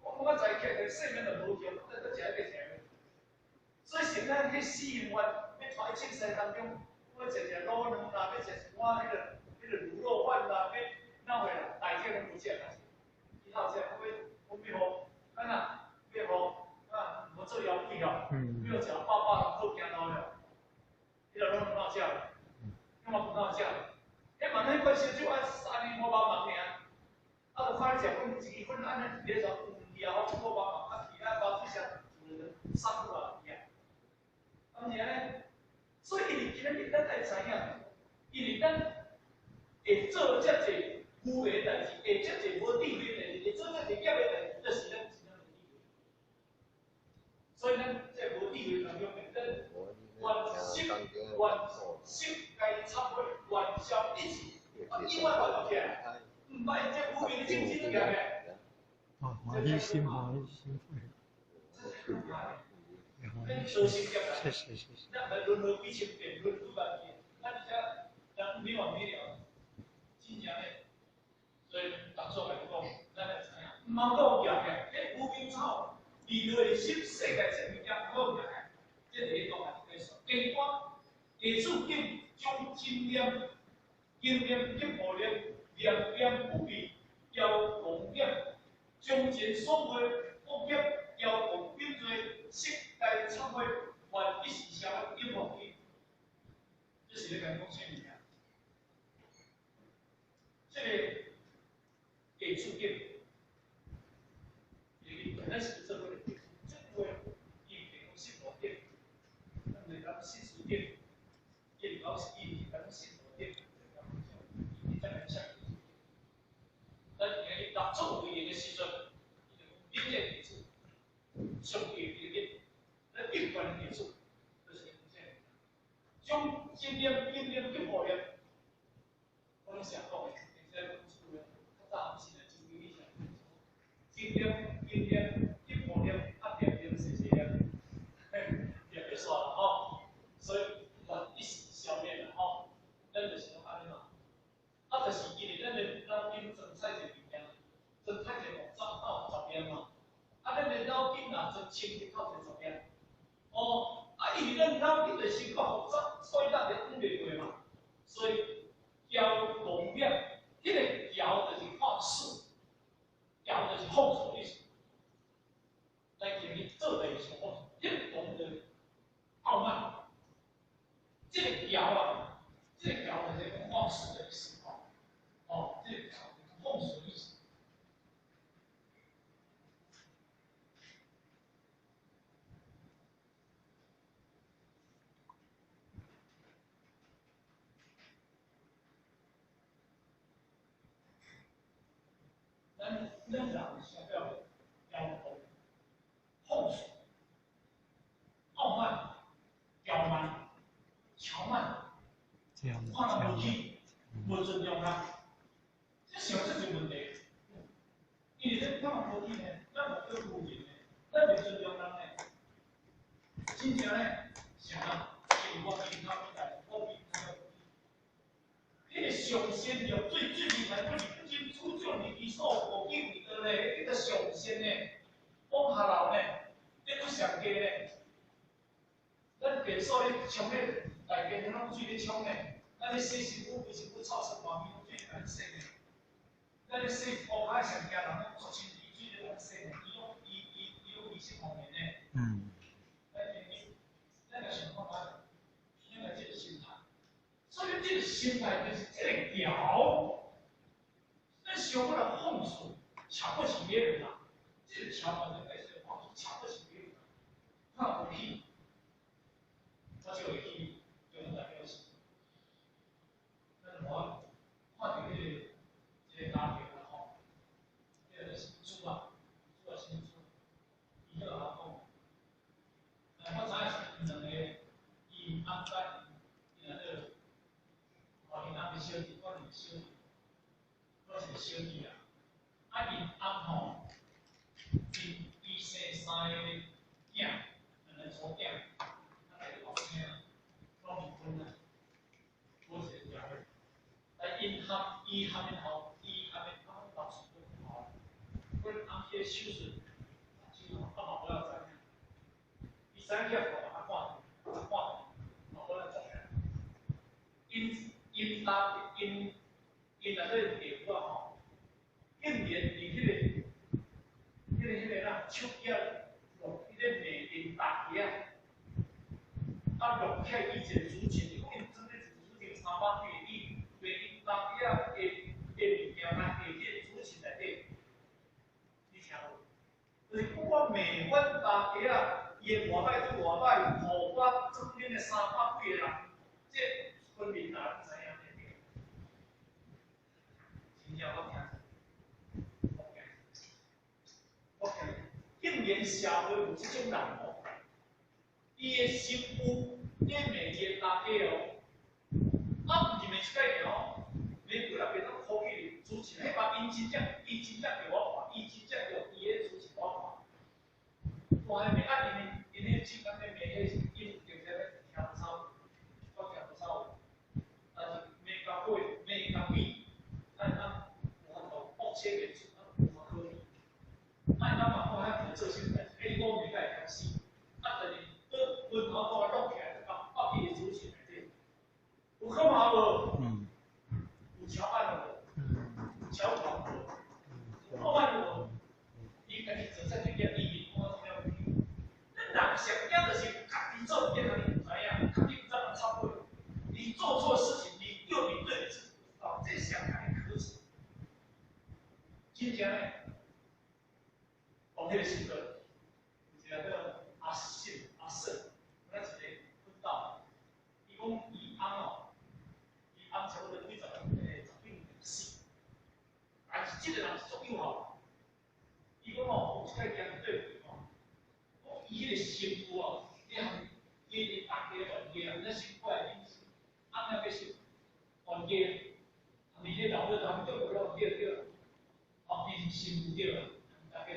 我明仔載起來就性命就無去，我再閣食彼個食。所以現在去死刑犯欲帶去凊彩當中，我食食滷卵啦，欲食一碗彼個滷肉飯啦，欲哪會啦？大隻攏無食啦，伊好食，我欲予，敢若欲予啊，無做妖鬼哦，欲予食飽飽好行路了，彼個攏毋好食，彼嘛毋好食。彼嘛彼罐燒酒按3年五百萬爾，啊，就看你食粉一支粉按呢佇咧就黃去啊，五百萬，啊，其他包水聲就送出來去啊。啊，毋是按呢？所以因為今仔日咱愛知影，因為咱會做遮濟無明的代誌，會遮濟無智慧的代誌，會做遮濟業的代誌，就是咱真正無智慧。所以咱這無智慧當中，咱願心願心該懺悔，願消一切，啊，永遠還起來，毋捌這無明的種子就起來。啊，歡喜心，歡喜心。咱做心業啦，謝謝謝謝。咱來輪迴幾千遍，輪幾萬遍，咱這人沒完沒了，真正的。所以當初來講，咱會知影，毋通閣有業嘅，彼無明草，佇內心世界這物件毋好業嘅，這是講來解說。第二，下處境將真念，經念急無念，念念不避，憍狂頂。從前所過惡業、驕狂、扁罪、悉該懺悔，願一時消滅，永無記。這是咧共講啥物件？這个下處境，咱是做過的，這句話伊毋是講信徒頂，咱毋是講信徒頂，伊是講伊是講信徒頂，伊才來寫。咱今日讀做遺言的時陣，伊就講恁這弟子，上帝的日，咱一般的弟子，就是講啥？將正念、正念、急破念，我攏成講的，現在講出來，較早毋是來真經理成正念、正念、急破念，啊，念念細細念，念袂煞啦吼。所以願一時消滅啦吼，咱就是攏按呢嘛。啊，就是因為咱的腦筋裝載一個物件，裝載一個50到10念嘛。啊，咱的腦筋若裝清就透一個十念。哦，啊，因為咱腦筋就是較複雜，所以咱就講袂過嘛。所以驕狂念，彼個驕就是放肆，驕就是放肆的意思。咱今日做代志放肆，彼個狂就是傲慢。這個驕啊，這個驕就是講放肆的意思吼。哦，這個驕就是放肆的意思。咱人想要驕狂、放肆、傲慢、傲慢、憍慢，看人無起，無尊重人，這想這一個問題。因為咱看人無起呢，咱無叫夫人呢，咱袂尊重人呢，真正呢，啥啊？因為我比較厲害，我比較厲害。彼個上善若水，水厲害，不離不淨，處眾離其所，無見為道咧，彼個上善呢，往下流呢，你閣上低呢。咱便所咧沖咧，大家攏水咧沖呢，咱咧洗身軀、規身軀臭臭滿面，攏水來洗呢。咱咧洗塗跤上驚人攏足清水水咧來洗呢，伊攏伊伊伊攏儀式方面呢。咱咱來想看覓，咱來這個心態，所以這個心態就是這個驕，咱想過來放肆，瞧不起別人啦，這個瞧嘛就解釋放肆，瞧不起別人，看不起。我就會去中央大表示，咱我看著彼個一個家庭啦吼，彼個是主啊，主啊啥物主？伊就共我講，我知影是𪜶兩個，伊翁甲伊若做，吼𪜶翁的小弟，我是小弟，我是小弟啊。啊，𪜶翁吼，𪜶伊生三个囝，兩个查某囝。攏離婚啊，無一個結婚。啊，𪜶含伊含𪜶吼，伊含𪜶翁老師都吼，阮翁去手術，手術啊嘛無晓知影，伊知影去互阿看，阿看，嘛無晓知影。𪜶𪜶搭𪜶𪜶內底丈夫啊吼，竟然佇彼個啦手機仔錄彼個罵𪜶大家仔。啊，錄起來伊一個主持，伊講𪜶裝咧一個主持三百幾個億，罵𪜶大家仔的的物件來下這個主持內底，你聽無？就是講我罵阮大家仔，伊的外歹對外歹，予我裝恁的三百幾個人，這分明大家知影對毋對？真正我聽，我驚，我驚，竟然社會有這種人哦！伊的媳婦咧罵伊的大家哦，啊，毋是罵一擺爾哦，罵幾若遍攏苦起主持，彼把𪜶真正，伊真正叫我看，伊真正叫伊的主持我看。大漢罵啊，𪜶𪜶彼手工咧罵彼𪜶定定咧聽不走，我聽不走。但是罵到尾，罵到尾，啊啊，有法度駁切個出，啊無法可以。啊，𪜶嘛看遐做啥物代志，彼我罵甲會曉死，啊，但是。分頭把我錄起來，放放佇主持內底，有可能無？有超按無？有超狂無？真正呢，講彼个時陣，有一个叫阿信阿勝，咱一个奮鬥，伊講伊翁哦，伊翁差不多幾十十幾年死，但是這個人是足有效。伊講哦，有一擺行對面哦，講伊彼個新婦哦，你含伊大家冤家啊，咱新婦來恁翁了變成冤家，含伊這老母含叫過了對對，哦，伊是新婦對啦，大家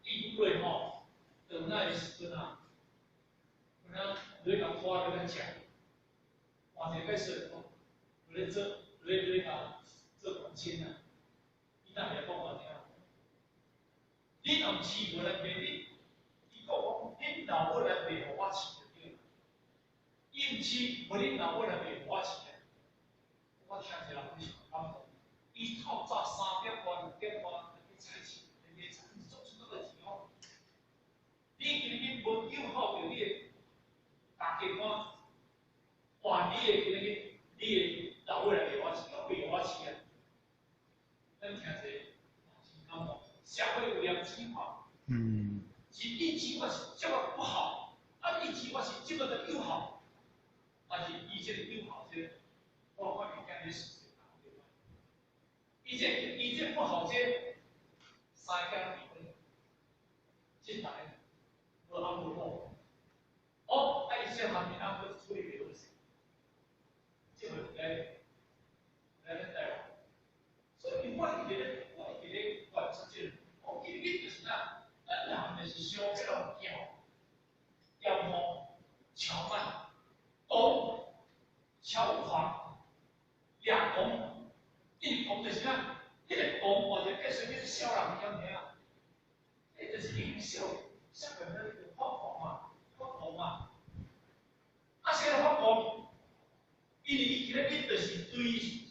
伊過吼，轉來的時陣啊，有影落共拖落來食，換一個解說講，落咧做落咧共做公親啊，伊當會講我聽。你若毋飼無來賣，你伊講講，恁老母來賣予我飼就對。伊毋飼，無恁老母來賣予我飼啊。我聽一個人非常感動，伊透早3點外、2點外去菜市，去買菜，做出這個錢哦。你今日無友好著你的大家官，換你的今日你的老母來賣我飼，賣予我飼啊。咱聽者真感動。社會有良知嘛？是一句話是這麼不好，啊一句話是這麼的友好，但是伊這個友好這個，我發現今日事實伊這不好這三家離婚，這台無翁無某，哦，啊伊這方面啊，閣處理袂好勢，這個來來咱台灣，所以我一直咧觀察這個。我今日就是哪，咱人就是傷這種驕、驕傲、憍慢、狂、憍狂、掠狂，一狂就是哪，彼个狂或者叫啥物痟人，曉毋曉啊？彼就是已經痟，痟個那個發狂嘛，發狂嘛。啊，啥個發狂？因為伊今日伊就是對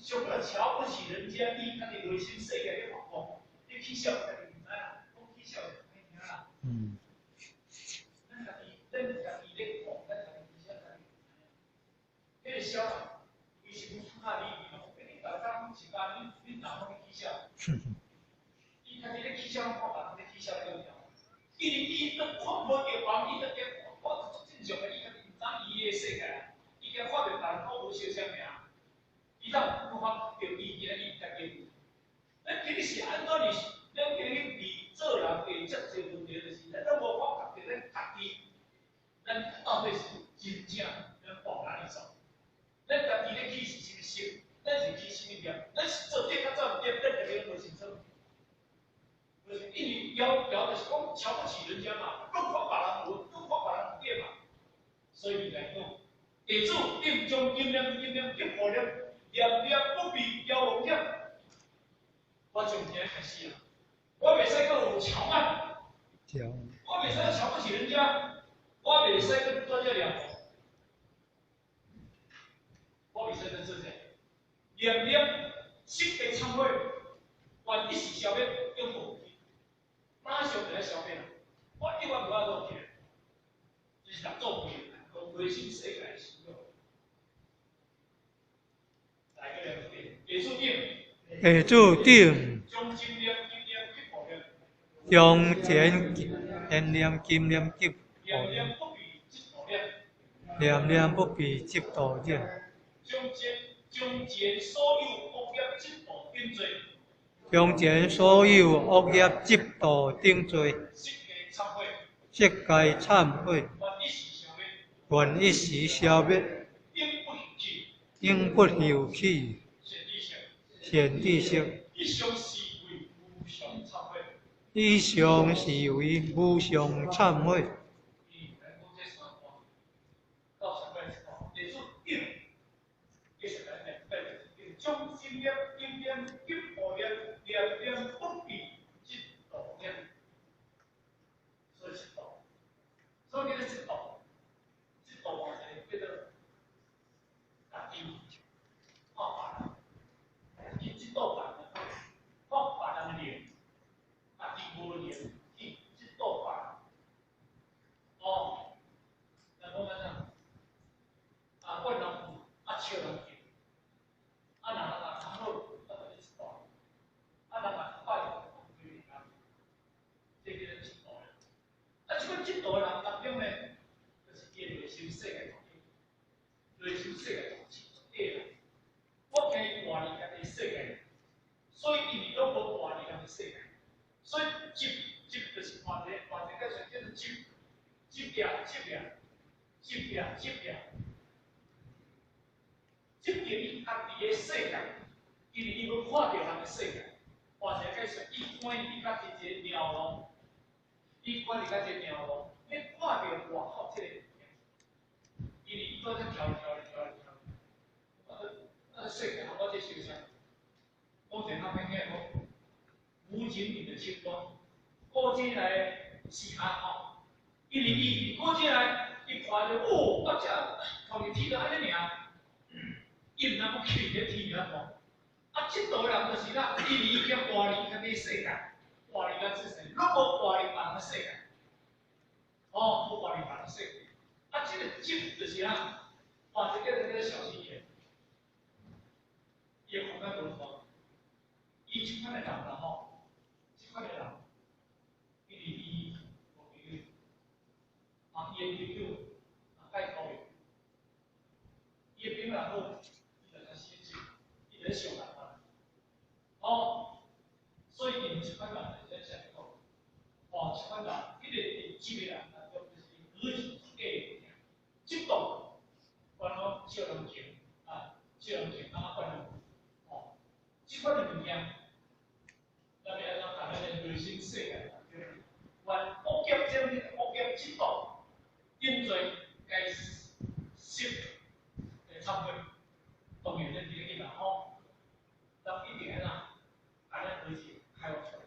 上個瞧不起人家，伊家己內心世界咧發狂，你起痟家己毋知啦，講起痟就歹聽啦。咱家己咧講，咱家己其實家己毋知影。彼個痟人，伊是講嚇你，伊嘛講，你逐工是甲恁恁老母去起痟。伊家己咧起痟，看別人咧起痟對毋對？因為伊都看無著別人，伊都驚看足正常的，伊家己毋知伊的世界啊。伊驚看著別人講無相像爾，伊當有發著伊今日伊家己。咱今日是按怎哩？咱今日佇做人會遮濟問題，就是咱攏無發覺著咱家己，咱到底是真正咱往哪裡走？咱家己咧起是啥物心？咱是起啥物念？咱是做對抑做毋對？咱家己攏無清楚。就是因為枵枵就是講瞧不起人家嘛，攏看別人無，攏看別人毋對嘛。所以伊來講，地主定將金念金念激破念，念念不避枵王險。我從今開始啊，我袂使閣有憍慢，我袂使閣瞧不起人家，我袂使閣做這掠狂，我袂使閣做這。念念悉地懺悔，願一時消滅，永不復起。馬上就來消滅啦！我永遠無法度起來，這是六祖規內心世界的思想。來個兩遍，地主頂，地主頂，將真念金念激破念，將真念金念激破念念不避嫉妒念，念念不避嫉妒念，將前所有惡業嫉妒頂罪，將前所有惡業嫉妒頂罪，悉皆懺悔，悉皆懺悔，願一時消滅，願一時消滅，永不復起，永不復起。善知識，善知識，以上是為無上懺悔。以上是為無上懺悔。咱講這三段，到上擺一段，地主頂，繼續來念，將真念、金念、激破念、念念不避嫉妒念，所以嫉妒，所以叫做嫉妒，嫉妒嘛是叫做家己看別人，伊嫉妒別人，看別人的臉，家己無臉去嫉妒別人，所以伊是攏無活佇人的世界，所以執執就是換一個換一個解說叫做執，執著執著執著執著，執著伊家己的世界，因為伊無看著人的世界，換一個解說，伊關佇甲一個鳥籠，伊關佇甲一個鳥籠，你看著外口這個物件，因為伊拄才跳跳跳跳，啊，啊世界，我這受傷。講一個較歹聽的講，古井裡的青蛙，古井內是蝦吼，因為伊古井內，伊看著哦，啊這看見天就按呢爾，伊毋知講去佇天爾看，啊，這道人就是啦，因為伊驚活佇家己世界，活佇咱這世，攏無活佇別人的世界，哦，無活佇別人的世界，啊，這個執就是啊，哇，這個叫做小心眼，伊會看較無錯。伊這款的人啦吼，這款的人，因為伊無朋友，啊，伊的朋友啊，介討厭，伊的朋友若好，伊就較先進，伊就咧想辦法，哦，所以因這款人就是咱講，哦，這款人，彼個會執的人，就是格局是假的物件，嫉妒，關講笑人情，啊，笑人情啊，關人，哦，這款的物件。咱欲按怎共咱的內心世界，還惡業這惡業嫉妒，定罪該失來懺悔，當然咱佇咧嘛吼，咱一定按怎，共咱格局開發出來。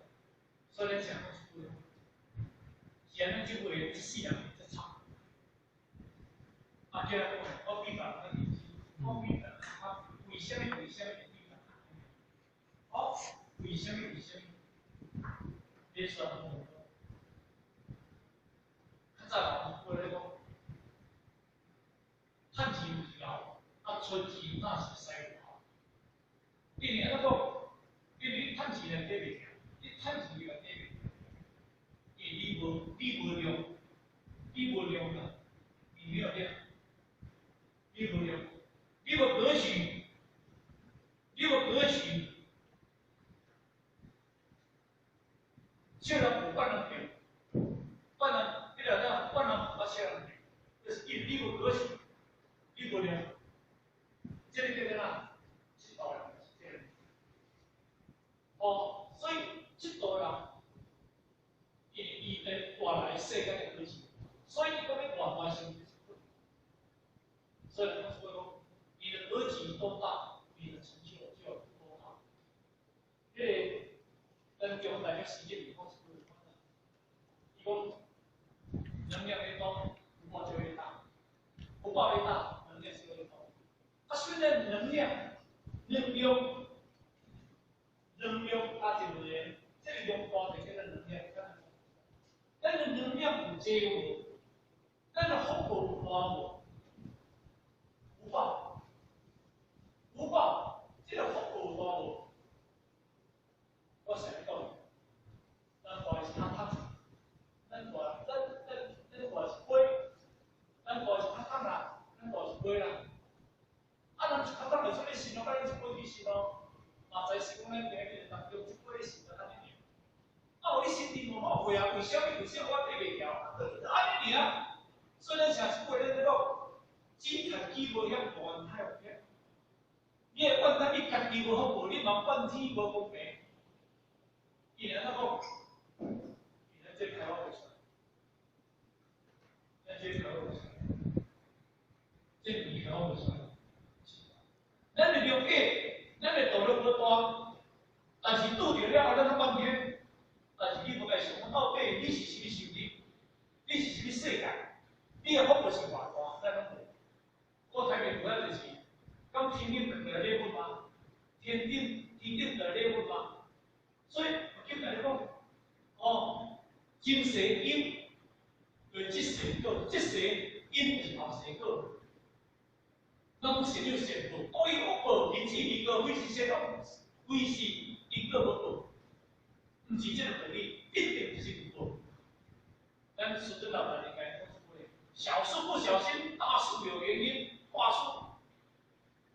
所以咱成講一句話，是按呢這話這世人會遮慘。啊，這樣講，我比別人較認真，我比別人較為啥物？為啥物比別人較？好，為啥物？為啥物？你說講，較早人有咧講，趁錢有時敖，啊存錢若是使有效。因為按怎講？因為你趁錢來綴袂行，你趁錢來綴袂行，因為你無量，你無量啊，你沒有量，你無量，你無格局，你無格局。小人有別人病，別人你若怎，別人有啊小人病，就是因為你無格局，你無量，這個叫做啥？這道人就是這個。哦，所以這道人，伊伊的外來世間的格局，所以伊講欲活大心。所以講說講，你的格局多大，你的成就就有多大。彼個咱中大約時間講一句話，伊講能量越多，福報就越大；福報越大，能量就越多。啊，雖然能量，能量，能量啊，一個這個量大就叫做能量。咱的能量有濟無？咱的福報有大無？福報，福報，這個福報有大無？我成日講，咱大是較讀，咱大，咱大是杯，咱大是較讀啦，咱大是杯啦。啊，人一較讀就出咧心咯，甲恁一杯去心咯，嘛知是講咱今日當中這杯心就按呢爾。啊，有你心裡無看會啊？為啥物？為啥物我綴袂牢？按呢爾。所以咱成一句咧咧講，只趁機無遐大，太有遐。你會怨咱你家己無福報，你嘛怨天無公平。伊按怎講？伊咱這開發袂出來，咱這開發袂出來，這問題開發袂出來。咱的了解，咱的道理無大，但是拄著了後，咱較怨天。但是你無愛想，到底你是啥物心理？你是啥物世界？你的福報是偌大？咱攏無。我台北主要就是，講天頂藏來禮物嗎？天頂天頂來禮物嗎？所以我今日講，哦，今世因，對這世果，這世因就是後世果。攏是有善報，故意惡報，因此因果非是善惡，非是因果無報，毋是這個道理，一定就是有報。咱師尊老大應該講出來，小事不小心，大事有原因，大事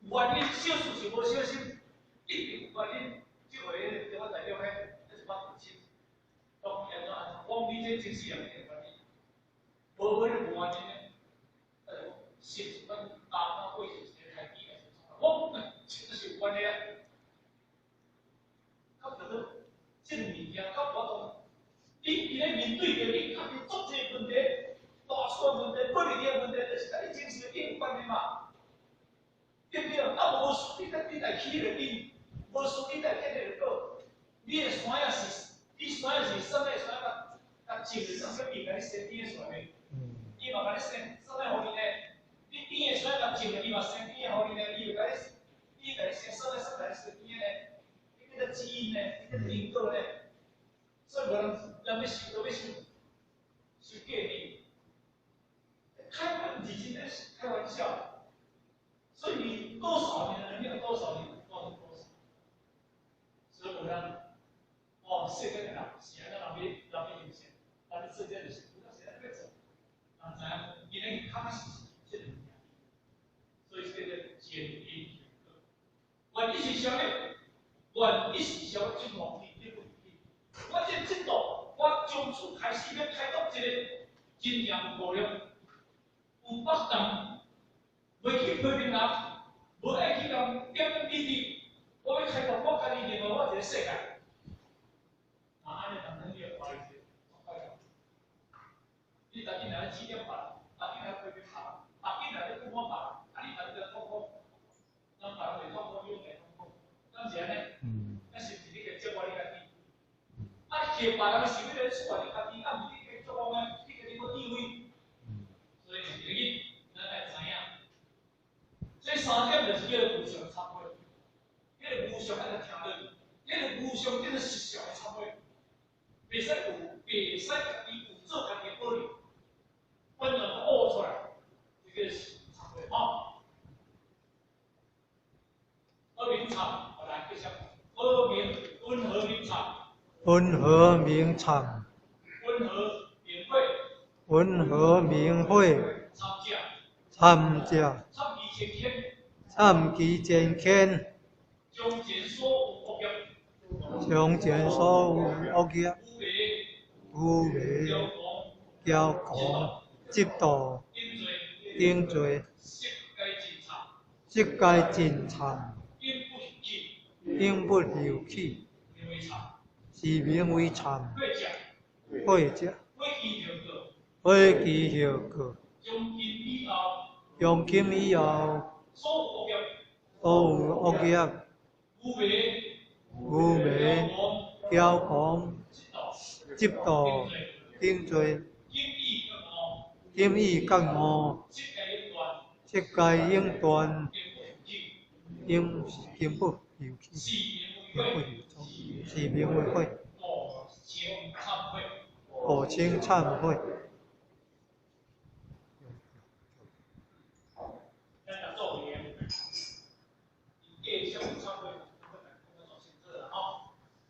有原因，小事是無小心，一定有原因，這個。你前世人有關係，無無你無原因的。是阮爸媽過世一個開機來是創我，這就是有關係啊。較著說，這個物件較無法度，你佇咧面對著你家己足濟問題，大細問題、不利的問題，就是佮你精神有關係嘛。對不對？啊，無輸你你來起個因，無輸你來結個果。你的山仔是，你山仔是啥物山仔？甲種的啥物伊共你生甜的出來袂？伊嘛共你生啥物予你呢？你甜的山仔種的，伊嘛生甜的予你呢？伊會共你，伊共你生啥物啥共你生甜的呢？這叫做基因呢，這叫做因果呢。所以無人人欲修，都欲修，修過你。開不是真的是開玩笑。所以你多少年的能量多少，你多少多少。所以我講，哦，世間的人是按怎人欲人欲行善，人欲做這就是有當時按怎欲做，人知影伊咧確實是這個物件。所以這個前因後果，原因是啥物？原因是啥物？這無去，這不去。我這這度，我從此開始欲開拓一個真正有無量、有北當，袂去批評人，無愛去共點點滴滴。我欲開拓我家己另外我一個世界。啊，按呢當中你會懷疑者，你逐日來指點別人，逐日來批評別人，逐日來咧不滿別人，啊，你逐日來痛苦，咱別人會痛苦，你會痛苦，敢是按呢？那是毋是你會折磨你家己？啊，你提別人是欲來出你家己，啊，毋是你去作王的，你家己無智慧。所以第一，咱愛知影，這三點就是叫做無上懺悔，彼个無上愛來聽落去，彼个無上叫做實相的懺悔，袂使有，袂使家己有做家己的保留，完全挖出來，這個是懺悔吼。好明懺，來繼續。好明雲何名懺？雲何名懺？雲何名悔？雲何名悔？懺者。懺者。懺其前愆。懺其前愆。將前所有惡業。將前所有惡業。愚愚迷。迷。驕狂。嫉妒。頂罪。頂罪。悉皆盡懺。悉皆盡懺。永不後起。永不後起。名為懺。是名為懺。過者。過者。悔其後過。悔其後過。從今以後。從今以後。所有惡業。所有惡業。愚迷。愚迷。驕狂。嫉妒。頂罪。今已覺悟。悉皆永斷。悉皆永斷。永不後起。永不後起。是名為悔。故稱懺悔。故稱懺悔。咱來做名，伊繼續懺悔，我來講得足清楚啦吼。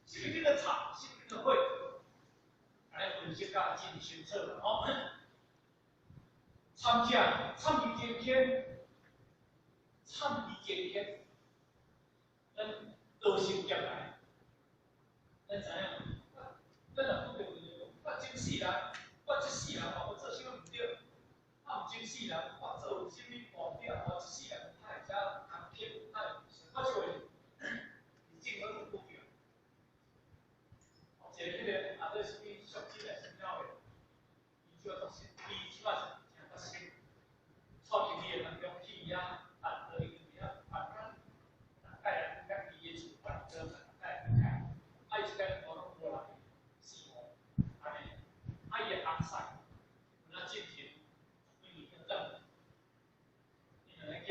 啥物叫做懺？啥物叫做悔？來分析甲真清楚啦吼。懺者，懺其前愆，懺其前愆，咱道心劫來，咱知影，咱若拄著問題，我前世人，我這世人嘛無做啥物毋對，啊，毋前世人我做啥物毋對，我這世人太會遮坎坷，太我就會正好拄著。一個彼個啊，這啥物淑珍還是啥物的，伊就做是，伊這擺是誠較熟，帶經理的當中去遐辦桌，伊就佇遐辦啊，大概人甲伊的厝辦桌，大概啊，伊一間我攏無人，四五，按呢，啊，伊的翁婿，有哪進前，十幾年轉，𪜶兩个囝，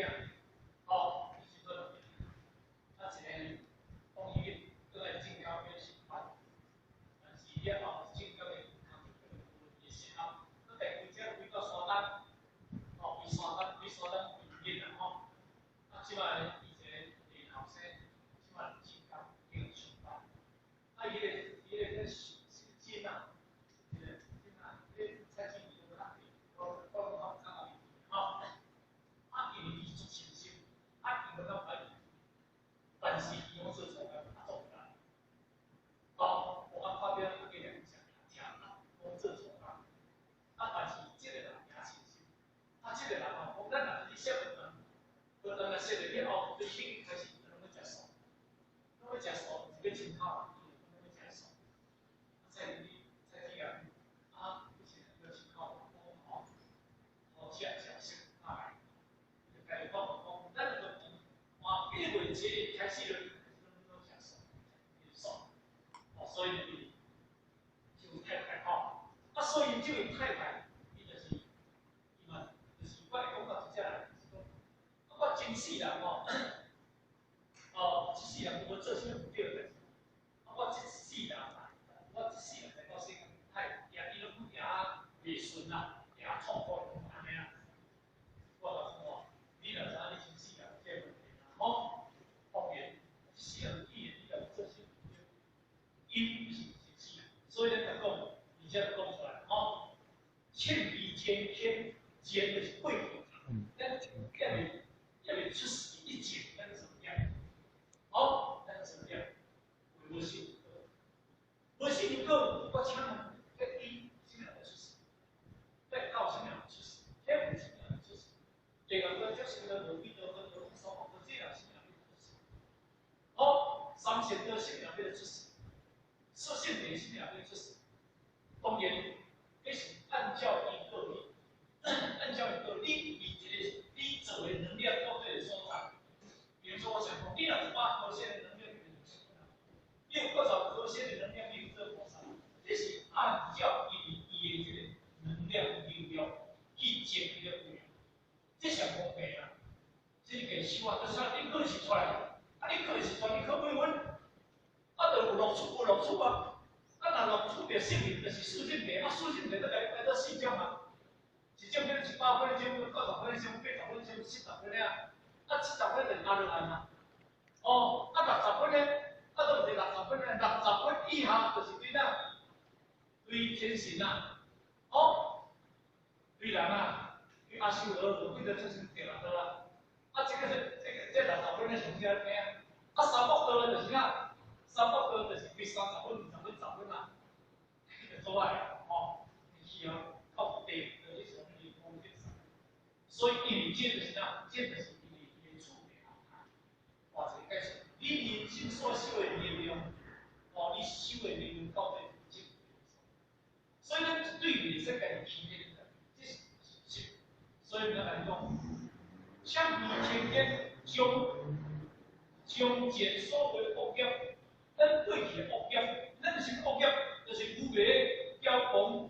這位太太，伊就是，伊嘛，就是我會講到這人，就是講，我前世人吼，哦，這世人無做啥物毋對的代誌，啊，我這世人啊，我這世人來到世間，太也伊攏也袂順啦，也痛苦，按呢啊。我甲講哦，你若知影你前世人有這個問題啦，吼，當然，這世人既然你若做啥物毋對，因是前世人，所以咱就講，而且就講出來，吼，塹彼前天，前就是過去，咱猶未出世以前，咱做業，好，咱做業，無信，無信因果，我請問，這伊啥物人會出世？這狗啥物人會出世？這有啥物人會出世？第二個這是個無比多跟無三寶，這人啥物人會出世？好，三賢道啥物人會出世？四聖諦啥物人會出世？當然，這是按照因果去，按照因果，你佇一個你做的能量到這個所在。比如說，我想講，你若一百顆線的能量，你有多少顆線的能量，你有做菩薩？這是按照伊伊的這個能量流量去種這個位。這上公平啊！這是計數啊，就是你考試出來，啊你考試出來，你考幾分？啊，就有錄取無錄取啊？啊，若錄取著聖人，就是四聖諦，啊四聖諦都來來到四種啊。一種叫做100分，一種90分，一種80分，一種70分啊。啊，70分就是阿羅漢啊。哦，啊60分呢？啊，都是六十分呢？60分以下就是對哪？對天神啊，哦，對人啊，對阿修羅，對得就是第六道啊。啊，這個60分咧上啥聽？啊，三惡道咧就是啥？三惡道就是對30分、20分、十分啊，就做愛啊，吼，去哦，到地獄就是啥物無天所以因為這就是啥？這就是因為伊的處理啊，哇，這個解釋，你人生所修的能量，哦，你修的能量到底是正，所以咱對袂使家己欺騙的，這是事實。所以咱來講，塹彼前天將前所為惡業，咱過去的惡業，咱是惡業，就是愚昧、驕狂、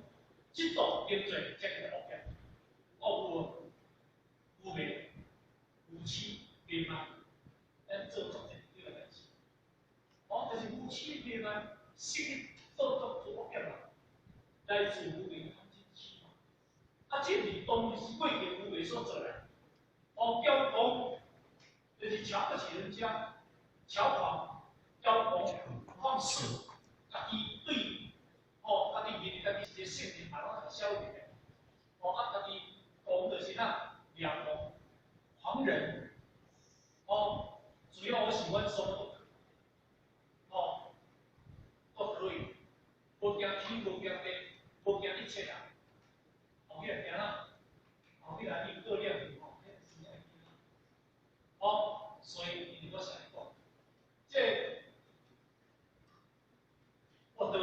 嫉妒、定罪，這叫做惡業。惡有無愚昧、無痴、迷茫，咱做足濟對個代誌。哦，就是無痴迷茫，識去做做做惡業嘛，來自無明貪嗔痴嘛。啊，這是當然是過去無明所做的。哦，驕狂就是瞧不起人家，喬狂、驕狂、放肆，家己對，哦，家己認為家己是一個聖人，嘛攏是小人的。哦，啊，家己狂就是啥？兩狂，狂人。哦，只要我喜歡什麼都可以，哦，都可以，無驚天，無驚地，無驚一切啊。後起來驚啦，後起來伊過了去吼，彼真正會驚。哦，所以因為我想講，這個我對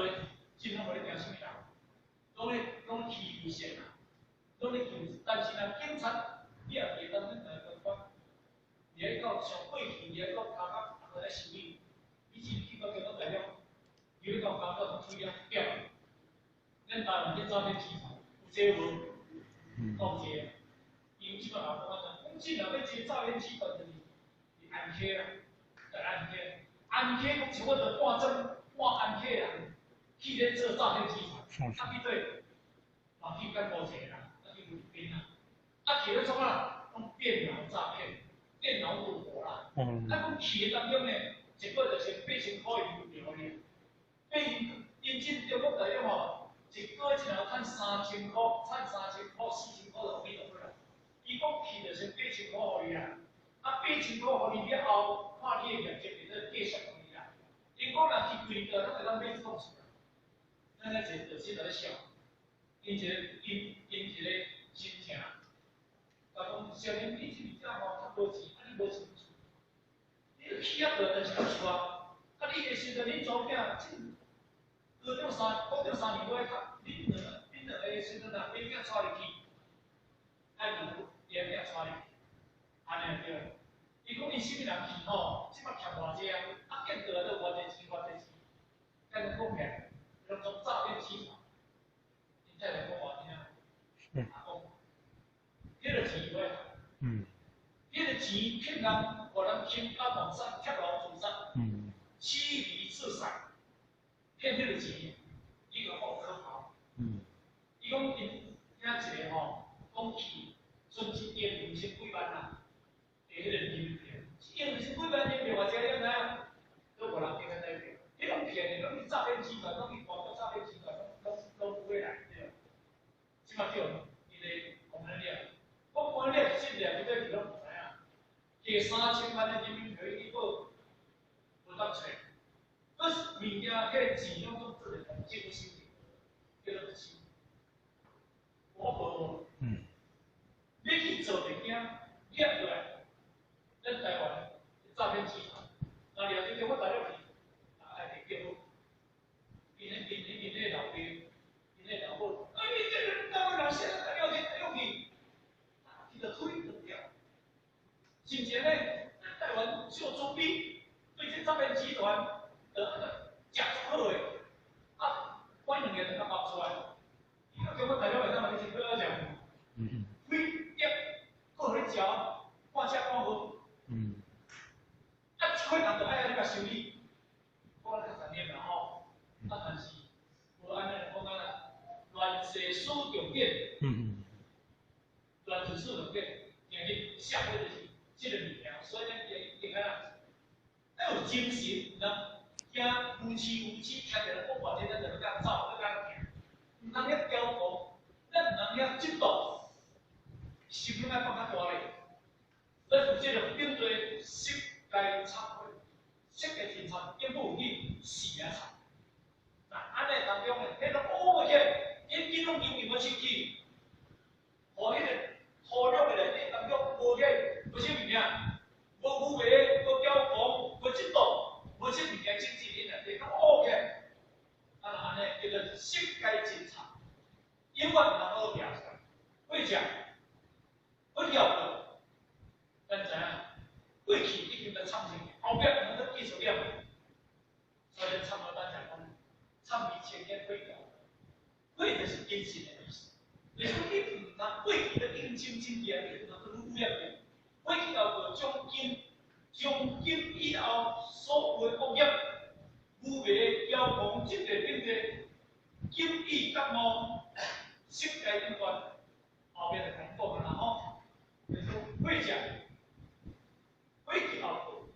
盡量無咧驚啥物人，攏咧欺負性啊，攏咧欺負。但是若警察，你也袂當去來關關，你愛到上過去，你愛到卡卡，逐個來收你，你只去到中國大陸，你要到卡到處理掉。咱台灣咧詐騙集團有這無？夠濟。因這擺人講啊，講真若欲這詐騙集團就是安溪啦，在安溪，安溪講差不多半針半安溪人去咧做詐騙集團，啊去對，嘛去柬埔寨啦，啊去菲律賓啦，啊去咧創啊？講電腦詐騙、電腦賭博啦，啊講去的當中呢，一個就是8000塊伊就予你，八千，因進中國大陸吼，一個月只能趁3000塊，趁3000塊、4000塊就予你就好啦。伊講去就先8000塊予伊啦，啊8000塊予伊了後，看你的業績會當繼續予伊啦。𪜶講若去規個，咱會當買這種厝啦。咱咧一個就先在咧笑，𪜶一個親戚，甲講少年你這邊這吼較無錢，啊你無錢厝，你起啊落就是厝啊，啊你的時陣恁查某囝高中3年我愛讀，恁兩個時陣若買囝帶入去，愛留伊的囝帶入去，按呢對。伊講𪜶啥物人去吼，這擺欠偌濟啊，啊見倒來都偌濟錢偌濟錢，敢若講起來，攏總詐騙集團。𪜶太太講話，竟然予人傾家蕩產、跳樓自殺、妻離子散，騙彼个錢，伊個好可怕。伊講𪜶遐一個吼，講去存一億2千幾萬啊，佇彼個人民幣，1億2千幾萬人民幣偌濟，你知影？閣無人會當來騙，彼種騙的攏是詐騙集團，攏是外國詐騙集團，攏買來對。這馬叫伊個公安了，講公安了是真掠，結果伊攏毋知影，加3000萬的人民幣去報，無當揣，閣是物件，彼個錢攏總做咧政府收去，叫做收。我無。你去做就驚，掠落來，咱台灣詐騙集團，若掠著中國大陸去，愛會叫好。𪜶彼個老爸，𪜶个老母，啊！你這個台灣人現在大陸去，大陸去，伊就推就掉。是毋是按呢？咱台灣做準備，對這詐騙集團，就按呢食足好的，啊，關兩個就甲爆出來。伊到中國大陸會當嘛？你是閣食？飛碟，閣予你食，半車半好。啊，一塊人就愛按呢共修理，我較殘忍啦吼。啊，但是無按呢講啊啦，亂世使重典，亂世使重典，今日社會就是這個物件，所以咱應應該啊，要有精神，毋通驚有痴無痴，聽著人講偌濟，咱就欲共走，欲共行，毋通遐驕狂，咱毋通遐嫉妒，心胸愛放較大咧。咱有這個頂做色界懺悔，色界盡懺，頂不有去四個懺。那按呢當中咧，彼個烏起來，因緊攏因為無清氣，予彼個土壤的內底當中無起，無啥物件，無愚昧，無驕狂，無嫉妒，無啥物件種子伫內底，攏烏起來。啊，若按呢叫做色界盡懺，永遠毋通學掠出來。過食，過了過，咱知影，過去已經在懺清，後壁毋通閣繼續念。所以咱懺悔咱才講，懺悔千年悔掉，悔就是謹慎的意思。就是講你毋通過去咧應真真行，你毋通閣愈念念。過去後過從今，從今以後所有的惡業，愚昧、驕狂、嫉妒等等，今已覺悟，色界頂懸，後壁就共講啊啦吼。就是講過食，過去後過，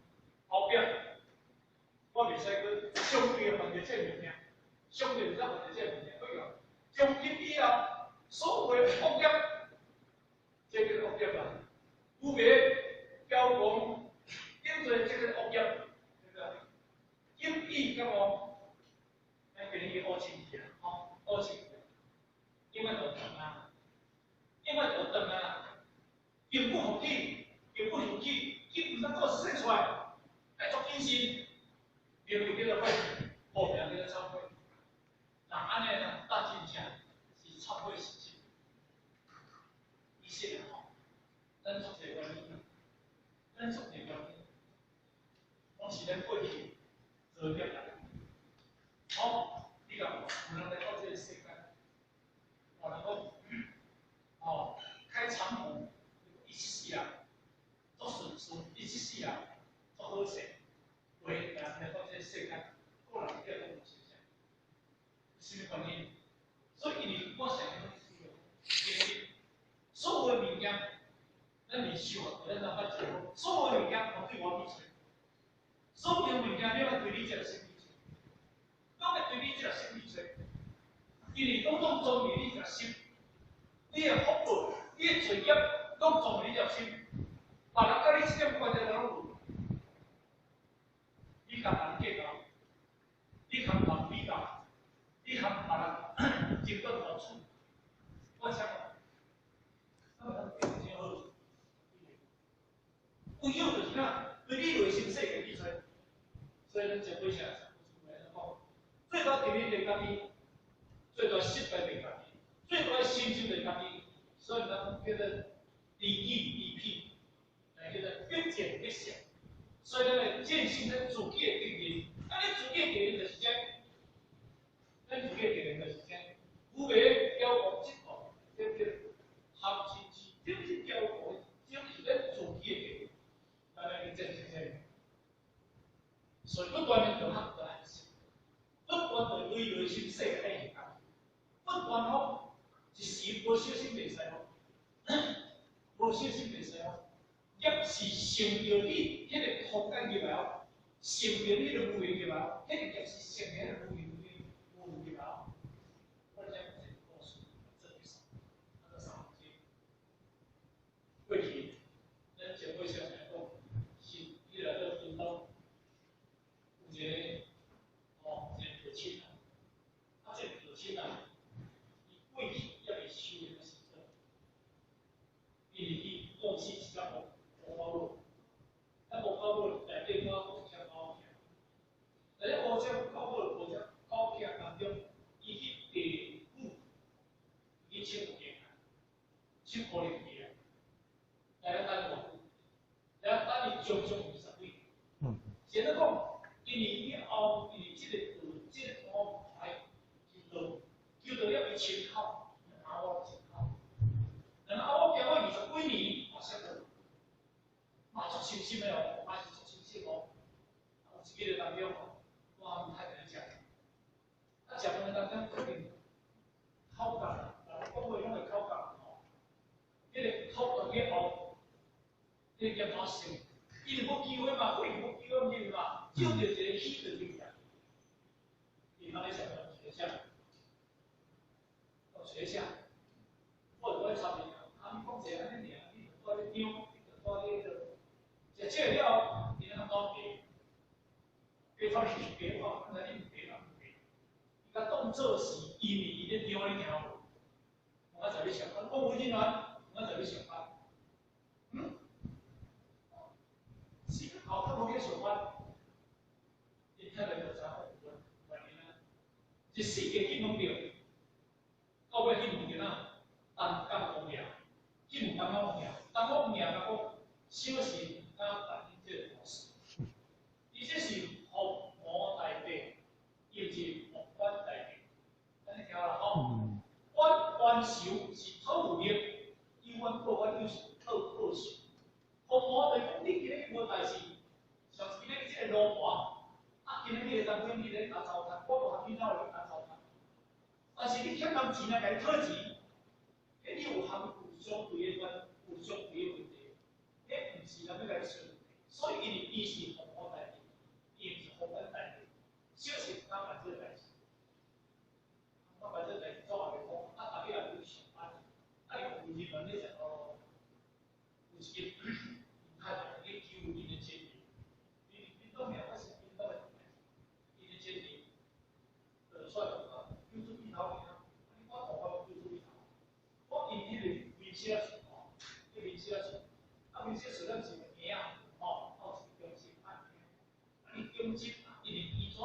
後壁我袂使閣相對犯著這個物件，相對袂使犯著這個物件，過去從今以後所有的惡業，這叫做惡業啦，愚昧、驕狂，等做這個惡業，對不對？今已覺悟，咱今日去學清氣啊，吼，學清氣，永遠就轉啊，永遠就轉啊，根不復起，根不復起，根毋通閣生出來，愛足謹慎，名字叫做悔，號名叫做懺悔。若按呢呢，搭真正是懺悔實質。其實吼，咱足濟原因，咱足濟原因，攏是咱過去造業來。吼，你講有人來到這個世間，有人講，哦，開長途，一世人，足順順，一世人，足好勢，有的人來到這個世間，個人叫做無現象，啥物原因？所以因為我想講，因為所有的物件，咱未想，咱就發覺，所有的物件攏對我去揣，所有的物件你愛對你這個心去揣，攏愛對你這個心去揣，因為攏總裝佇你這個心，你的福報、你的罪業，攏裝佇你這個心，別人佮你一點關係都攏無，你共人計較，你共別人比較，你共別人爭奪好處，我請問，咱會當變真好？唯有就是啥，對你內心世界去揣，所以咱前幾聲講，最大敵人就是家己，最大失敗就是家己，最大成就就是家己，所以咱叫做知己知彼，來叫做必見必識。所以咱會見性咱自己的敵人，啊，你自己的敵人就是啥？咱自己的敵人就是啥？愚昧、驕傲、嫉妒，對不對？貪嗔痴，這是驕傲，這是咱自己的敵人。心世界愛行工，不斷吼，一時無小心袂使吼，無小心袂使吼，業是乘著你彼个空間入來哦，乘著你的無明入來哦，彼个業是乘彼个無明無明入來哦。我來講一個故事，做一首，啊，做三節。過去，咱前輩先生講，是伊來到屏東，有一個吼，一個道親啊，啊，這個道親啊，伊過去猶未修煉的時陣，伊入去供養一隻烏狗母，啊，烏狗母內底我有一隻狗仔，在這烏隻狗母烏隻狗仔當中，伊去地府去請物件，請五靈去啊，來咧等偌久，來等伊足足20幾年。是按怎講？因為以後，因為這個道，這個舞台求道，求道了伊清口，兩阿某清口，兩阿某經過20幾年，嘛識得，嘛足深深的哦，嘛是足深深哦。有一日當中吼，我太太食，啊食飯的當中肯定口角，人講話攏會口角吼，彼個口角以後，彼個業怎成？伊就無機會嘛，過去無機會毋對嘛，招著一個喜就入來。伊通咧食飯，一個啥？哦，一個啥？我就愛插伊啊，啊，你講這按呢爾，你就蹛咧張，你就蹛咧彼落，食這個了後，伊通講白，白頭是白話，毋知你毋白嘛毋白。伊共當做是因為伊咧張，你聽無？我在咧上班，公務人員，我在咧上班。嗯？是後較無去上班，因太太就知影原原因啊。一世界去問著，到尾去問著哪？東港王爺，去問東港王爺，東港王爺共講，小心毋敢辦恁這個大事。伊這是伏魔大帝，伊毋是伏關大帝。按呢聽啦吼。阮冤仇是討有力，有冤報冤，又是討報仇。伏魔就是講，你今日無代誌，像今日這個羅盤，啊，今日你會當頂你咧共糟蹋，我無通去哪會共糟蹋。但是你欠人錢來共伊討錢，彼你有含有相對的關，有相對的問題，彼毋是人欲共你相問題。所以因為伊是伏魔大帝，伊毋是伏關大帝，小心毋敢辦這個代誌。毋敢辦這個代誌，怎也袂講？啊，逐日也去上班，啊，伊有人員咧食哦，有一個太太去求𪜶的前提，𪜶當名我是𪜶當的𪜶的前提，就出來講啊，救出鼻頭爾，你我同我救出鼻頭，我因彼個面色吼，彼面色啊面色咱是耳仔吼，有一個中心按聽，啊你中心因為伊怎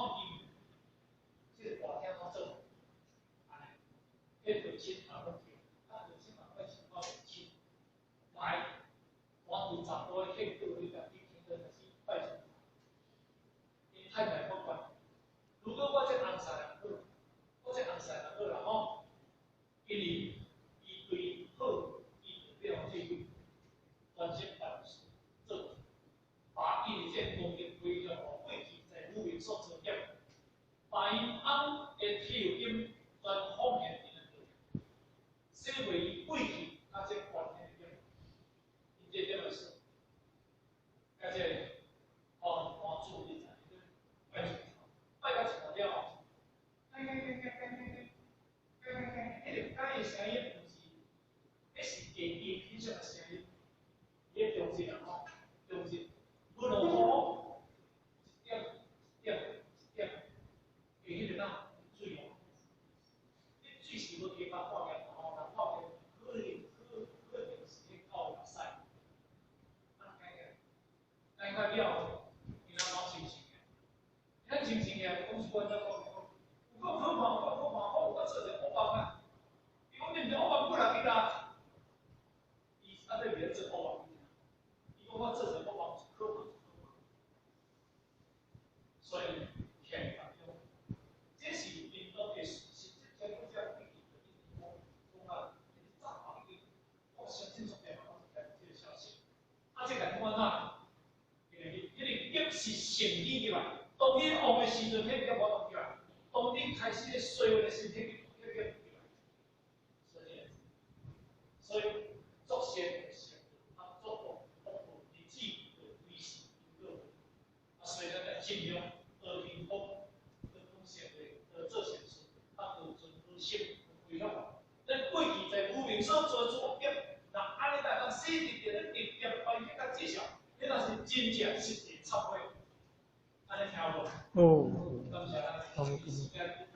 因這個大廳怎做，按呢，彼個親嘛攏叫，啊道親嘛愛穿到親，來。我對查甫的勸告你家己聽到開始拜神，𪜶太太不管。如果我這翁婿人好，我這翁婿人好啦吼，因為伊對好，伊就變這個專心辦事做，把伊的這個功德歸向過去在無明所造業，把𪜶翁的體有金全奉獻佇咱度，洗袂伊過去佮這關係的業。這點來說，佮這個哦，換主你知，拜拜到一半了後，改改改改改改改改改，彼個改的聲音毋是，彼是低低品質的聲音，伊個中心啊吼，中心，無落雨，一點一點一點，加彼個哪水哦，你水是無加把化驗吼，人化驗可能可可能是去到目屎。改改了，伊咱攏清醒的，咱清醒的，講出阮怎講？有夠好嘛，有夠好嘛，我有夠做者惡夢啊！伊講你毋是惡夢過來去啦，伊啊對袂做惡夢，伊講我做者惡夢是好夢，好夢。所以天當中，這是因果的事實，這這這已經講講啊，早已經我相信從來嘛，攏是這個消息。啊，這個講安怎？因為彼個業是成語入來，當伊王的時陣，彼個業無動入來；當當你開始咧衰的身體去去去，所以作善善，啊作惡惡報，日子就隨時因果。啊，所以咱要盡量多聽講，多講善話，多做善事，啊，多存好心，歸向。咱過去在無明所做作業，若按呢來講，死佇佇咧直接關係佮介紹，彼若是真正實際懺悔。按呢聽有無？哦。感謝咱時間。